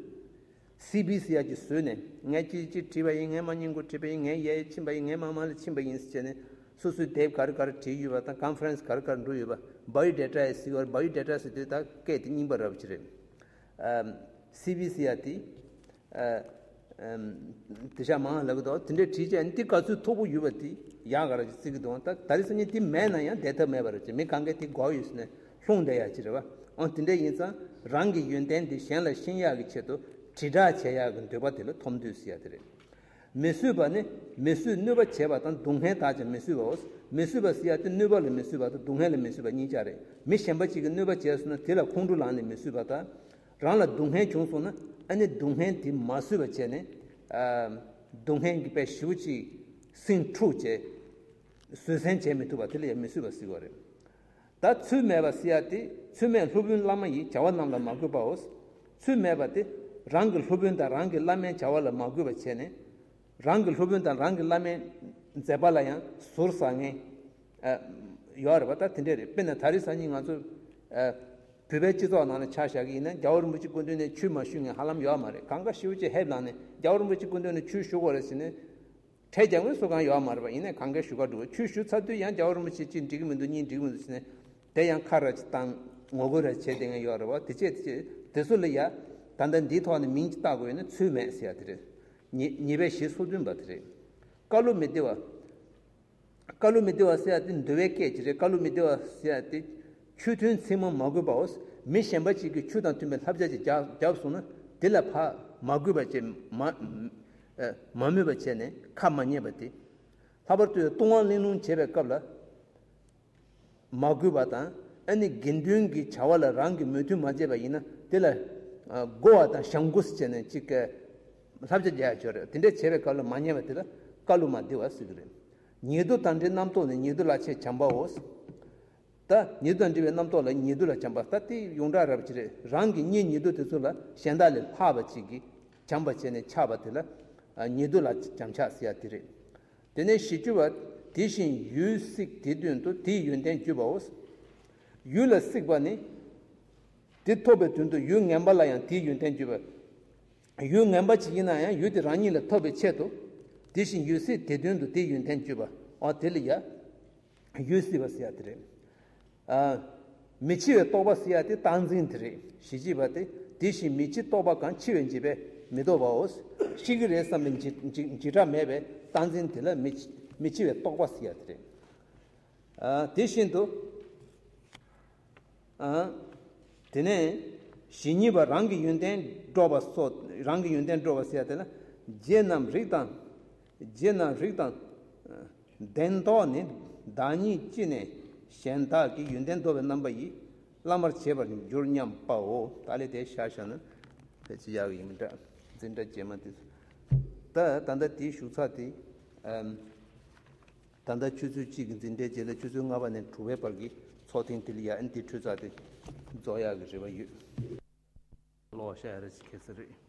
སི་བི་ཟེར་ཡ་ཅིག་བཟོས་ནས། ངས་ཅི་ཅི་བྲིས་པ་ཡིན། ངས་མ་ཉིན་གུང་བྲིས་པ་ཡིན། ངས་ཡས་ཕྱིན་པ་ཡིན། ངས་མ་མ་ལ་ཕྱིན་པ་ཡིན་ཟེར་བྱས་ནས། སོ་སོའི་དེབ་ག་རེ་ག་རེ་བྲིས་ཡོད་པ་དང་། ཀོན་ཕ་རེན་སི་ག་རེ་ག་རེ་འགྲོ་ཡོད་པ། བྷའི་ཡོ་ཌེ་ཊ་ཟེར་བ། བྷའི་ཡོ་ཌེ་ཊ་ཟེར་དུས་ད་སྐད་དེ་རྙིང་པ་རབ་ཅིག་རེད། ཨམ། སི་བི་ཟེར་ཡ་དེ། ཨ། ཨམ། དེ་ཤ་མང་ལབ་གི་འདུག་དེ་འདྲའི་བྲིས་བྱས་ནས་དེ་ག་ཚོད་མཐོ་པོ་ཡོད་པ་དེ་ཡག་ག་ར་ཅིག་བརྩི་གི་འདུག་ད་ད་རེས་སང་ཉིན་དེ་མེད་ན་ཡང་བསྡད་ཐབས་མེད་པ་རེད་ཅེ། མི་གང་གས་དེ་དགོས་ཡོད་ཟེར་ནས་ལྷུང་བསྡད་ཡ་ཅིག་རེད་པ། ཨོ། དེ་འདྲ་ཡིན་ཙང་རང་གི་ཡོན་ཏན་དེ་གཞན་ལ་ཤེས་ཡག་གི་ཆེད་དུ་དྲིལ་བསྒྲགས་བྱེད་ཡག་གི་འདོད་པ་དེ་ལ་ཐོབ་འདོད་ཟེར་ཡ་དེ་རེད། མི་བཟོད་པ་ནི་མི་བཟོད་གནོད་པ་བྱེད་པ་དང་སྡུག་བསྔལ་དག་ཀྱང་མི་བཟོད་པའོ། མི་བཟོད་པ་ཟེར་ཡ་དེ་གནོད་པ་ལ་མི་བཟོད་པ་དང་སྡུག་བསྔལ་ལ་མི་བཟོད་པ་གཉིས་ཆ་རེད། མི་གཞན་པ་ཅིག་གིས་གནོད་པ་བྱས་སོང་ན་དེ་ལ་ཁོང་ཁྲོ་ལངས་ནས་མི་བཟོད་པ་དང་། རང་ལ་སྡུག་བསྔལ་བྱུང་སོང་ན་ཨ་ནི་སྡུག་བསྔལ་དེ་མ་བཟོད་པ་བྱས་ནས། ཨ། སྡུག་བསྔལ་གྱི་དཔེ་ཞེ་པོ་ཅིག་སེམས་འཁྲུག་བྱས། བཟོད་བསྲན་བྱེད་མི་ཐུབ་པ་དེ་ལ་ཡང་མི་བཟོད་པ་ཟེར་བ་རེད། ད་ཚུལ་མེད་པ་ཟེར་ཡ་དེ། ཚུལ་མེད་སློབ་དཔོན་བླ་མ་ཡི། བྱ་བ་རྣམས་ལ་མ་གུས་པའོ། ཚུལ་མེད་པ་དེ་རང་གི་སློབ་དཔོན་དང་རང་གི་བླ་མའི་བྱ་བ་ལ་མ་གུས་པ་བྱས་ནས། རང་གི་སློབ་དཔོན་དང་རང་གི་བླ་མའི་མཛད་པ་ལ་ཡང་ཟུར་ཟ་མཁན། ཨ། ཡོད་རེད་པ། ད་དེ་འདྲས་རེད། དཔེར་ན་ད་རེས་སང་ཉིན་ང་ཚོ། ཨ། བོད་པའི་སྤྱི་ཚོགས་ནང་ལ་ཆ་བཞག་གི་ཡིན་ན། རྒྱལ་བ་རིན་པོ་ཆེ་སྐུ་མདུན་ནས་ཆོས་མ་ཞུ་མཁན་ཧ་ལམ་ཡོད་མ་རེད། གང་ག་ཞེ་པོ་ཅིག་ཧེབ་ལངས་ནས་རྒྱལ་བ་རིན་པོ་ཆེ་སྐུ་མདུན་ནས་ཆོས་ཞུ་དགོས་རེད་ཟེར་ནས། ཁྲལ་རྒྱག་མཁན་སུ་གང་ཡོད་མ་རེད་པ། ཡིན་ནའི་གང་ག་ཞུ་ག་འགྲོ། ཆོས་ཞུ་ཚར་དུས་ཡང་རྒྱལ་བ་རིན་པོ་ཆེ་གཅིག་འགྲིག་གི་མི་འདུག་གཉིས་འགྲིག་གི་མི་འདུག་ཟེར་ནས། དེ་ཡང་ཁ་ར་ཅིག་བཏང་། ངོ་རྒོལ་ར་བྱས་བསྡད་མཁན་ཡོད་རེད་པ། དེ་བྱས་དེ་བྱས་དེ་ཚོ་ལ་ཡ། ད་ལྟ་འདིའི་ཐོག་ནས་མིང་ཅིག་བཏགས་དགོས་ཡོད་ན་ཚུལ་མེད་ཟེར་ཡ་དེ་རེད། ཉེས་ཉེས་པའི་གཞི་སོ་བདུན་པ་དེ་རེད། བཀའ་བློ་མི་བདེ་བ། བཀའ་བློ་མི་བདེ་བ་ཟེར་ཡ་དེ་འདུལ་བའི་སྐད་ཅིག་རེད། བཀའ་བློ་མི་བདེ་བ་ཟེར་ཡ་དེ། ཆོས་མཐུན་མཚན་མོ་མ་གུས་པའོ། མི་གཞན་པ་ཅིག་གིས་ཆོས་དང་མཐུན་པའི་བསླབ་བྱ་ཅིག་བརྒྱབ་བརྒྱབ་སོང་ན། དེ་ལ་ཕར་མ་གུས་པ་བྱས། མ་ཨ་མ་མོས་པ་བྱས་ནས་ཁ་མ་ཉན་པ་དེ། ལྷག་པར་དུ་ལྟུང་བ་གླེང་སློང་བྱེད་པའི་སྐབས་ལ་མ་གུས་པ་དང་། ཨ་ནི་དགེ་འདུན་གྱི་བྱ་བ་ལ་རང་གིས་མོས་མཐུན་མ་བྱས་པ་ཡིན་ན། དེ་ལ་ཨ་བསྒོ་བ་དང་བཤང་འགུགས་བྱས་ནས་ཅིག་བསླབ་བྱ་རྒྱག་ཡ་ཅིག་ཡོད་རེད། དེ་འདྲ་བྱས་པའི་སྐབས་ལ་མ་ཉན་པ་དེ་ལ་བཀའ་བློ་མ་བདེ་བ་ཟེར་གྱི་རེད། ཉེ་དུ་དང་འབྲེལ་རྣམ་རྟོག་ནི། ཉེ་དུ་ལ་ཆེས་བྱམས་པའོ། ད་ཉེ་དུ་དང་འབྲེལ་བའི་རྣམ་རྟོག་ལ་ཉེ་དུ་ལ་བྱམས་པ། ད་དེ་ཡོངས་གྲགས་རབ་ཅིག་རེད། རང་གི་གཉེན་ཉེ་དུ་དེ་ཚོ་ལ་གཞན་དག་ལས་ལྷག་པ་ཅིག་གིས་བྱམས་པ་བྱས་ནས་ཆགས་པ་དེ་ལ་ཨ་ཉེ་དུ་ལ་བྱམས་ཆགས་ཟེར་ཡ་དེ་རེད། དེ་ནས་བཞི་བཅུ་པ། དེ་བཞིན་ཡུལ་བསྲེགས་དེའི་དོན་དུ་དེའི་ཡོན་ཏན་བརྗོད་པའོ། ཡུལ་ལ་བསྲེགས་པ་ནི། དེ་ཐོབ་པའི་དོན་དུ་ཡུལ་ངན་པ་ལ་ཡང་དེའི་ཡོན་ཏན་བརྗོད་པ། ཡུལ་ངན་པ་ཅིག་ཡིན་ན་ཡང་ཡུལ་དེ་རང་ཉིད་ལ་ཐོབ་པའི་ཆེད་དུ། དེ་བཞིན་ཡུལ་བསྲེགས་དེའི་དོན་དུ་དེའི་ཡོན་ཏན་བརྗོད་པ། འོ་དེ་ལ་ཡ། ཡུལ་བསྲེགས་པ་ཟེར་ཡ་དེ་རེད། ཨ། མི་འཆི་བའི་རྟོག་པ་ཟེར་ཡ་དེ་རྟག་འཛིན་དེ་རེད། ཞེས་བྱ་བ་དེ། དེ་བཞིན་མི་འཆི་རྟོག་པ་གང་། འཆི་བའི་འཇིགས་པས་མི་ལྡོག་པའོ། ཤི་གི་རེད་བསམ་པའི་འཇིགས་འཇིགས་འཇིགས་སྐྲག་མེད་པའི་རྟག་འཛིན་དེ་ལ་མི་མི་འཆི་བའི་རྟོག་པ་ཟེར་ཡ་དེ་རེད། ཨ། དེ་བཞིན་དུ། ཨ། དེ་ནས་ཞེ་གཉིས་པ། རང་གི་ཡོན་ཏན་སྒྲོགས་པ་སོགས། རང་གི་ཡོན་ཏན་སྒྲོགས་པ་ཟེར་ཡ་དེ་ལ། རྗེ་རྣམས་རིགས་དང་། རྗེ་རྣམས་རིགས་དང་། ལྡན་རྟོག་ནི། བདག་ཉིད་ཅི་ནས་གཞན་དག་གི་ཡོན་ཏན་འདོར་བའི་རྣམ་པ་ཡིས། བླ་མར་བྱེད་པར་འགྱུར་སྙམ་པའོ། ད་ལས་དེ་བཞག་བཞག་ན་ཕལ་ཆེར་ཡག་གི་ཡིན་མི་འདྲ། འཛིན་གྲྭ་རྗེས་མ་དེ། ད་ད་ལྟ་དེའི་བཞུགས་ཚགས་དེ། ཨམ། ད་ལྟ་ཆུ་ཚོད་གཅིག་གི་འཛིན་གྲྭའི་རྗེས་ལ་ཆུ་ཚོད་ལྔ་པ་ནས་དྲུག་པའི་བར་གྱི་ཚོགས་ཐེངས་དེ་ལ་ཡ་ཨན་དེ་འཕྲོས་ཚགས་དེ་རྫོགས་ཡག་གི་རེ་བ་ཡོད། ལོ་ཤ་ཡ་རེ་ཅིག་ཁེལ་ས་རེད།